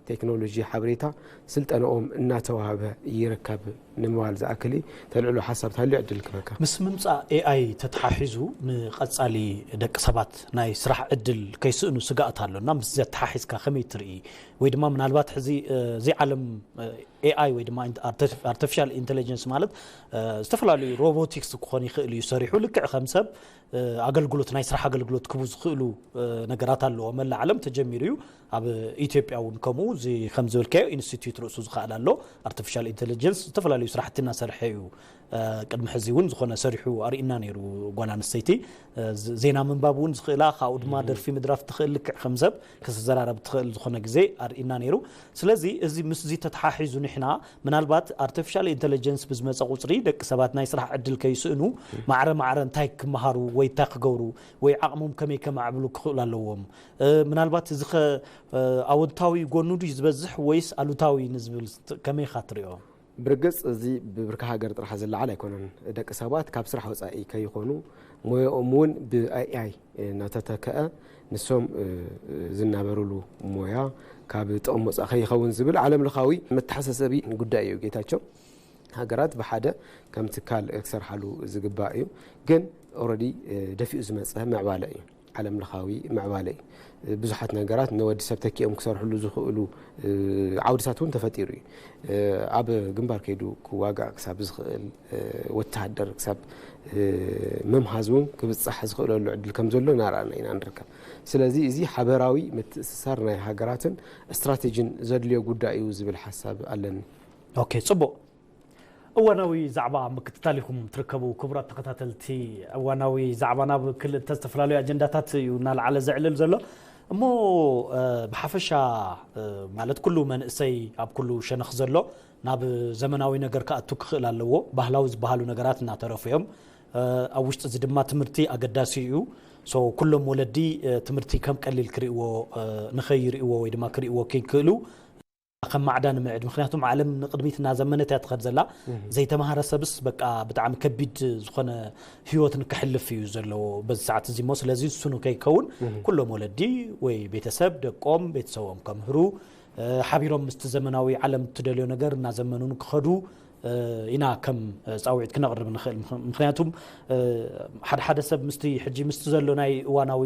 ቴክኖሎጂ ሓበሬታ ስልጠናኦም እናተዋህበ ይርከብ ንምባል ዝኣክል እዩ። ተልዕሎ ሓሳብ ተሃልዩ ዕድል ክበካ። ምስ ምምፃእ ኤኣይ ተተሓሒዙ ንቐፃሊ ደቂ ሰባት ናይ ስራሕ ዕድል ከይስእኑ ስጋእት ኣሎ እና ምስ ዘተሓሒዝካ ከመይ ትርኢ? ወይ ድማ ምናልባት ሕዚ እዚ ዓለም ኤኣይ ወይ ድማ ኣርቲፊሻል ኢንቴሊጀንስ ማለት ዝተፈላለዩ ሮቦቲክስ ክኾን ይኽእል እዩ ሰሪሑ ልክዕ ከም ሰብ ኣገልግሎት ናይ ስራሕ ኣገልግሎት ክቡ ዝኽእሉ ነገራት ኣለዎ። መላ ዓለም ተጀሚሩ እዩ። ኣብ ኢትዮጵያ እውን ከምኡ እዚ ከም ዝበልካዮ ኢንስቲትዩት ርእሱ ዝኸኣል ኣሎ። ኣርቲፊሻል ኢንቴሊጀንስ ዝተፈላለዩ ስራሕቲ እናሰርሐ እዩ። ቅድሚ ሕዚ እውን ዝኾነ ሰሪሑ ኣርእና ነይሩ። ጓል ኣንስተይቲ ዜና ምንባብ እውን ዝኽእላ ካብኡ ድማ ደርፊ ምድራፍ ትኽእል ልክዕ ከም ሰብ ክዝዘራረብ ትኽእል ዝኾነ ግዜ ኣርእና ነይሩ። ስለዚ እዚ ምስዚ ተተሓሒዙ ንሕና ምናልባት ኣርቲፊሻል ኢንተለጀንስ ብዝመፀ ቁፅሪ ደቂ ሰባት ናይ ስራሕ ዕድል ከይስእኑ ማዕረ ማዕረ እንታይ ክመሃሩ ወይ እንታይ ክገብሩ ወይ ዓቕሞም ከመይ ከማዕብሉ ክኽእሉ ኣለዎም? ምናልባት እዚ ኸ ኣወንታዊ ጎኑ ድዩ ዝበዝሕ ወይስ ኣሉታዊ ንዝብል ከመይ ኢኻ ትሪኦ? ብርግፅ እዚ ብብርኪ ሃገር ጥራሕ ዝለዓል ኣይኮነን። ደቂ ሰባት ካብ ስራሕ ወፃኢ ከይኾኑ ሞያኦም እውን ብኤኣይ እናተተከአ ንሶም ዝናበሩሉ ሞያ ካብ ጥቕሚ ወፃኢ ከይኸውን ዝብል ዓለም ለኻዊ መተሓሳሰቢ ጉዳይ እዩ። ጌታቸው፣ ሃገራት ብሓደ ከም ትካል ክሰርሓሉ ዝግባእ እዩ። ግን ኦረዲ ደፊኡ ዝመፀ ምዕባለ እዩ። ዓለም ለኻዊ ምዕባለ እዩ። ብዙሓት ነገራት ንወዲ ሰብ ተኪኦም ክሰርሕሉ ዝኽእሉ ዓውድታት እውን ተፈጢሩ እዩ። ኣብ ግንባር ከይዱ ክዋጋእ ክሳብ ዝኽእል ወተሃደር ክሳብ ምምሃዝ እውን ክብፃሕ ዝኽእለሉ ዕድል ከም ዘሎ እናረኣና ኢና ንርከብ። ስለዚ እዚ ሓበራዊ ምትእስሳር ናይ ሃገራትን ስትራቴጂን ዘድልዮ ጉዳይ እዩ ዝብል ሓሳብ ኣለኒ። ኦኬ፣ ፅቡቕ። እዋናዊ ዛዕባ ምክትታል ኢኹም ትርከቡ ክቡራት ተኸታተልቲ። እዋናዊ ዛዕባ ናብ ክልተ ዝተፈላለዩ ኣጀንዳታት እዩ እናለዓለ ዘዕልል ዘሎ እሞ ብሓፈሻ ማለት ኩሉ መንእሰይ ኣብ ኩሉ ሸነኽ ዘሎ ናብ ዘመናዊ ነገር ክኣቱ ክኽእል ኣለዎ። ባህላዊ ዝበሃሉ ነገራት እናተረፉ እዮም። ኣብ ውሽጢ እዚ ድማ ትምህርቲ ኣገዳሲ እዩ። ሶ ኩሎም ወለዲ ትምህርቲ ከም ቀሊል ክርእዎ ንኸይርእዎ ወይ ድማ ክርእዎ ከይክእሉ ከም ማዕዳ ንምዕድ። ምክንያቱም ዓለም ንቅድሚት እናዘመነት እያ ትኸድ ዘላ። ዘይተማሃረ ሰብስ በቃ ብጣዕሚ ከቢድ ዝኾነ ህይወት ንክሕልፍ እዩ ዘለዎ በዚ ሰዓት እዚ እሞ። ስለዚ እሱ ንከይከውን ኩሎም ወለዲ ወይ ቤተሰብ ደቆም ቤተሰቦም ከምህሩ ሓቢሮም ምስቲ ዘመናዊ ዓለም እትደልዮ ነገር እናዘመኑ ንክኸዱ ኢና ከም ፃውዒት ክነቕርብ ንኽእል። ምክንያቱም ሓደ ሓደ ሰብ ምስቲ ሕጂ ምስቲ ዘሎ ናይ እዋናዊ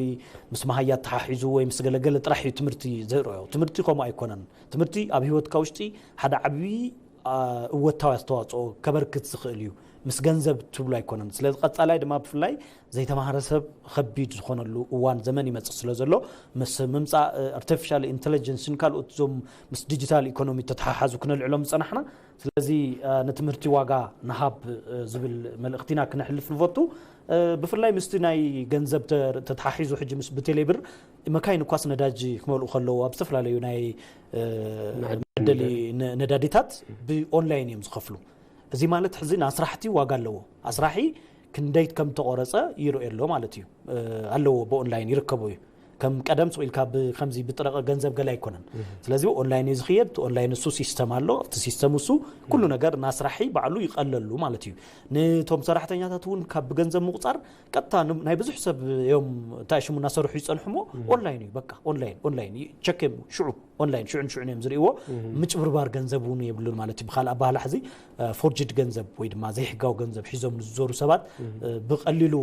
ምስ መሃያ ተሓሒዙ ወይ ምስ ገለገለ ጥራሕ እዩ ትምህርቲ ዝርእዮ። ትምህርቲ ከምኡ ኣይኮነን። ትምህርቲ ኣብ ህይወትካ ውሽጢ ሓደ ዓብዪ እወታዊ ኣስተዋፅኦ ከበርክት ዝኽእል እዩ። ምስ ገንዘብ ትብሉ ኣይኮነን። ስለዚ ቀፃላይ ድማ ብፍላይ ዘይተማሃረ ሰብ ከቢድ ዝኾነሉ እዋን ዘመን ይመፅእ ስለ ዘሎ ምስ ምምፃእ ኣርቲፊሻል ኢንተለጀንስን ካልኦት እዞም ምስ ዲጂታል ኢኮኖሚ ተተሓሓዙ ክነልዕሎም ዝፀናሕና ስለዚ ንትምህርቲ ዋጋ ንሃብ ዝብል መልእኽቲ ኢና ክነሕልፍ ንፈቱ። ብፍላይ ምስቲ ናይ ገንዘብ ተተሓሒዙ ሕጂ ምስ ብቴሌብር መካይን እኳስ ነዳጅ ክመልኡ ከለዉ ኣብ ዝተፈላለዩ ናይ መደሊ ነዳዲታት ብኦንላይን እዮም ዝኸፍሉ። እዚ ማለት ሕዚ ንኣስራሕቲ ዋጋ ኣለዎ። ኣስራሒ ክንደይ ከም ተቆረፀ ይርኦ ኣሎ ማለት እዩ። ኣለዎ ብኦንላይን ይርከቦ እዩ። ከም ቀደም ስቕ ኢልካ ከምዚ ብጥረቐ ገንዘብ ገለ ኣይኮነን። ስለዚ ኦንላይን እዩ ዝኽየድ። ኦንላይን እሱ ሲስተም ኣሎ። ኣብቲ ሲስተም እሱ ኩሉ ነገር ናስራሒ ባዕሉ ይቐለሉ ማለት እዩ። ንቶም ሰራሕተኛታት እውን ካብ ብገንዘብ ምቑፃር ቀጥታ ናይ ብዙሕ ሰብ እዮም እንታይ ሽሙ እናሰርሑ ይፀንሑ ሞ ኦንላይን እዩ በቃ ኦንላይን ኦንላይን ቸክ ሽዑ ኦንላይን ሽዑን ሽዑን እዮም ዝርእዎ። ምጭብርባር ገንዘብ እውን የብሉን ማለት እዩ። ብካልእ ኣባህላ ሕዚ ፎርጅድ ገንዘብ ወይ ድማ ዘይሕጋዊ ገንዘብ ሒዞም ንዝዞሩ ሰባት ብቀሊሉ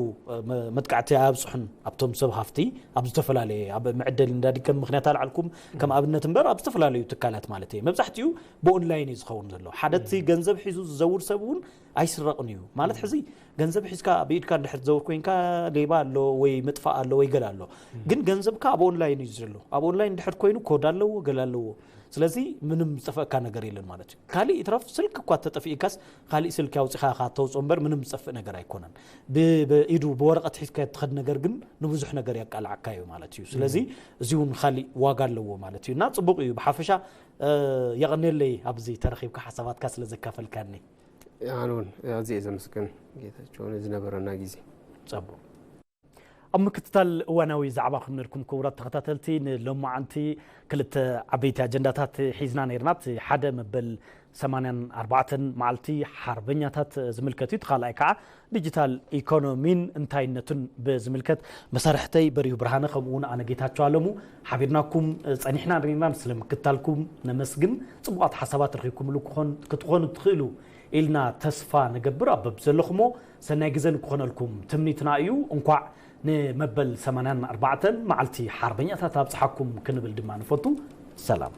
መጥቃዕቲ ኣያብፅሑን ኣብቶም ሰብ ሃፍቲ ኣብ ዝተፈላለዩ ኣብ መዕደሊ ነዳዲ ከም ምክንያት ኣልዓልኩም ከም ኣብነት እምበር ኣብ ዝተፈላለዩ ትካላት ማለት እየ። መብዛሕትኡ ብኦንላይን እዩ ዝኸውን ዘሎ። ሓደ እቲ ገንዘብ ሒዙ ዝዘውር ሰብ እውን ኣይስረቕን እዩ ማለት። ሕዚ ገንዘብ ሒዝካ ብኢድካ እንድሕር ትዘውር ኮይንካ ሌባ ኣሎ ወይ መጥፋእ ኣሎ ወይ ገለ ኣሎ። ግን ገንዘብካ ኣብ ኦንላይን እዩ ዘሎ። ኣብ ኦንላይን እንድሕር ኮይኑ ኮድ ኣለዎ፣ ገለ ኣለዎ። ስለዚ ምንም ዝጠፈእካ ነገር የለን ማለት እዩ። ካሊእ ይትረፍ ስልክ እኳ ተጠፊእካስ ካሊእ ስልክ ኣውፂኻ ካተውፅኦ እምበር ምንም ዝጠፍእ ነገር ኣይኮነን። ብ- ብኢዱ ብወረቐት ሒዝካ ትኸድ ነገር ግን ንብዙሕ ነገር ያቃልዓካ እዩ ማለት እዩ። ስለዚ እዚ እውን ካሊእ ዋጋ ኣለዎ ማለት እዩ። እና ፅቡቕ እዩ። ብሓፈሻ የቐኔለይ ኣብዚ ተረኺብካ ሓሳባትካ ስለ ዘካፈልካኒ። ኣነ እውን ኣዝየ ዘመስግን ጌታቸው ዝነበረና ግዜ። ጸቡ ኣብ ምክትታል እዋናዊ ዛዕባ ክንነልኩም ክቡራት ተኸታተልቲ ንሎማዓንቲ ክልተ ዓበይቲ ኣጀንዳታት ሒዝና ነርና። እቲ ሓደ መበል ሰማንያን ኣርባዕተን መዓልቲ ሓርበኛታት ዝምልከት እዩ። እቲ ካልኣይ ከዓ ዲጂታል ኢኮኖሚን እንታይነቱን ብዝምልከት መሳርሕተይ በሪሁ ብርሃነ ከምኡ እውን ኣነ ጌታቸው ኣለሙ ሓቢርናኩም ፀኒሕና ነርና። ስለ ምክትታልኩም ነመስግን። ፅቡቓት ሓሳባት ረኺብኩምሉ ክትኾኑ ትኽእሉ ኢልና ተስፋ ንገብር። ኣብ በብዘለኹሞ ሰናይ ግዘ ንክኾነልኩም ትምኒትና እዩ። እንኳዕ ንመበል ሰማንያን ኣርባዕተን መዓልቲ ሓርበኛታት ኣብፅሓኩም ክንብል ድማ ንፈቱ። ሰላም።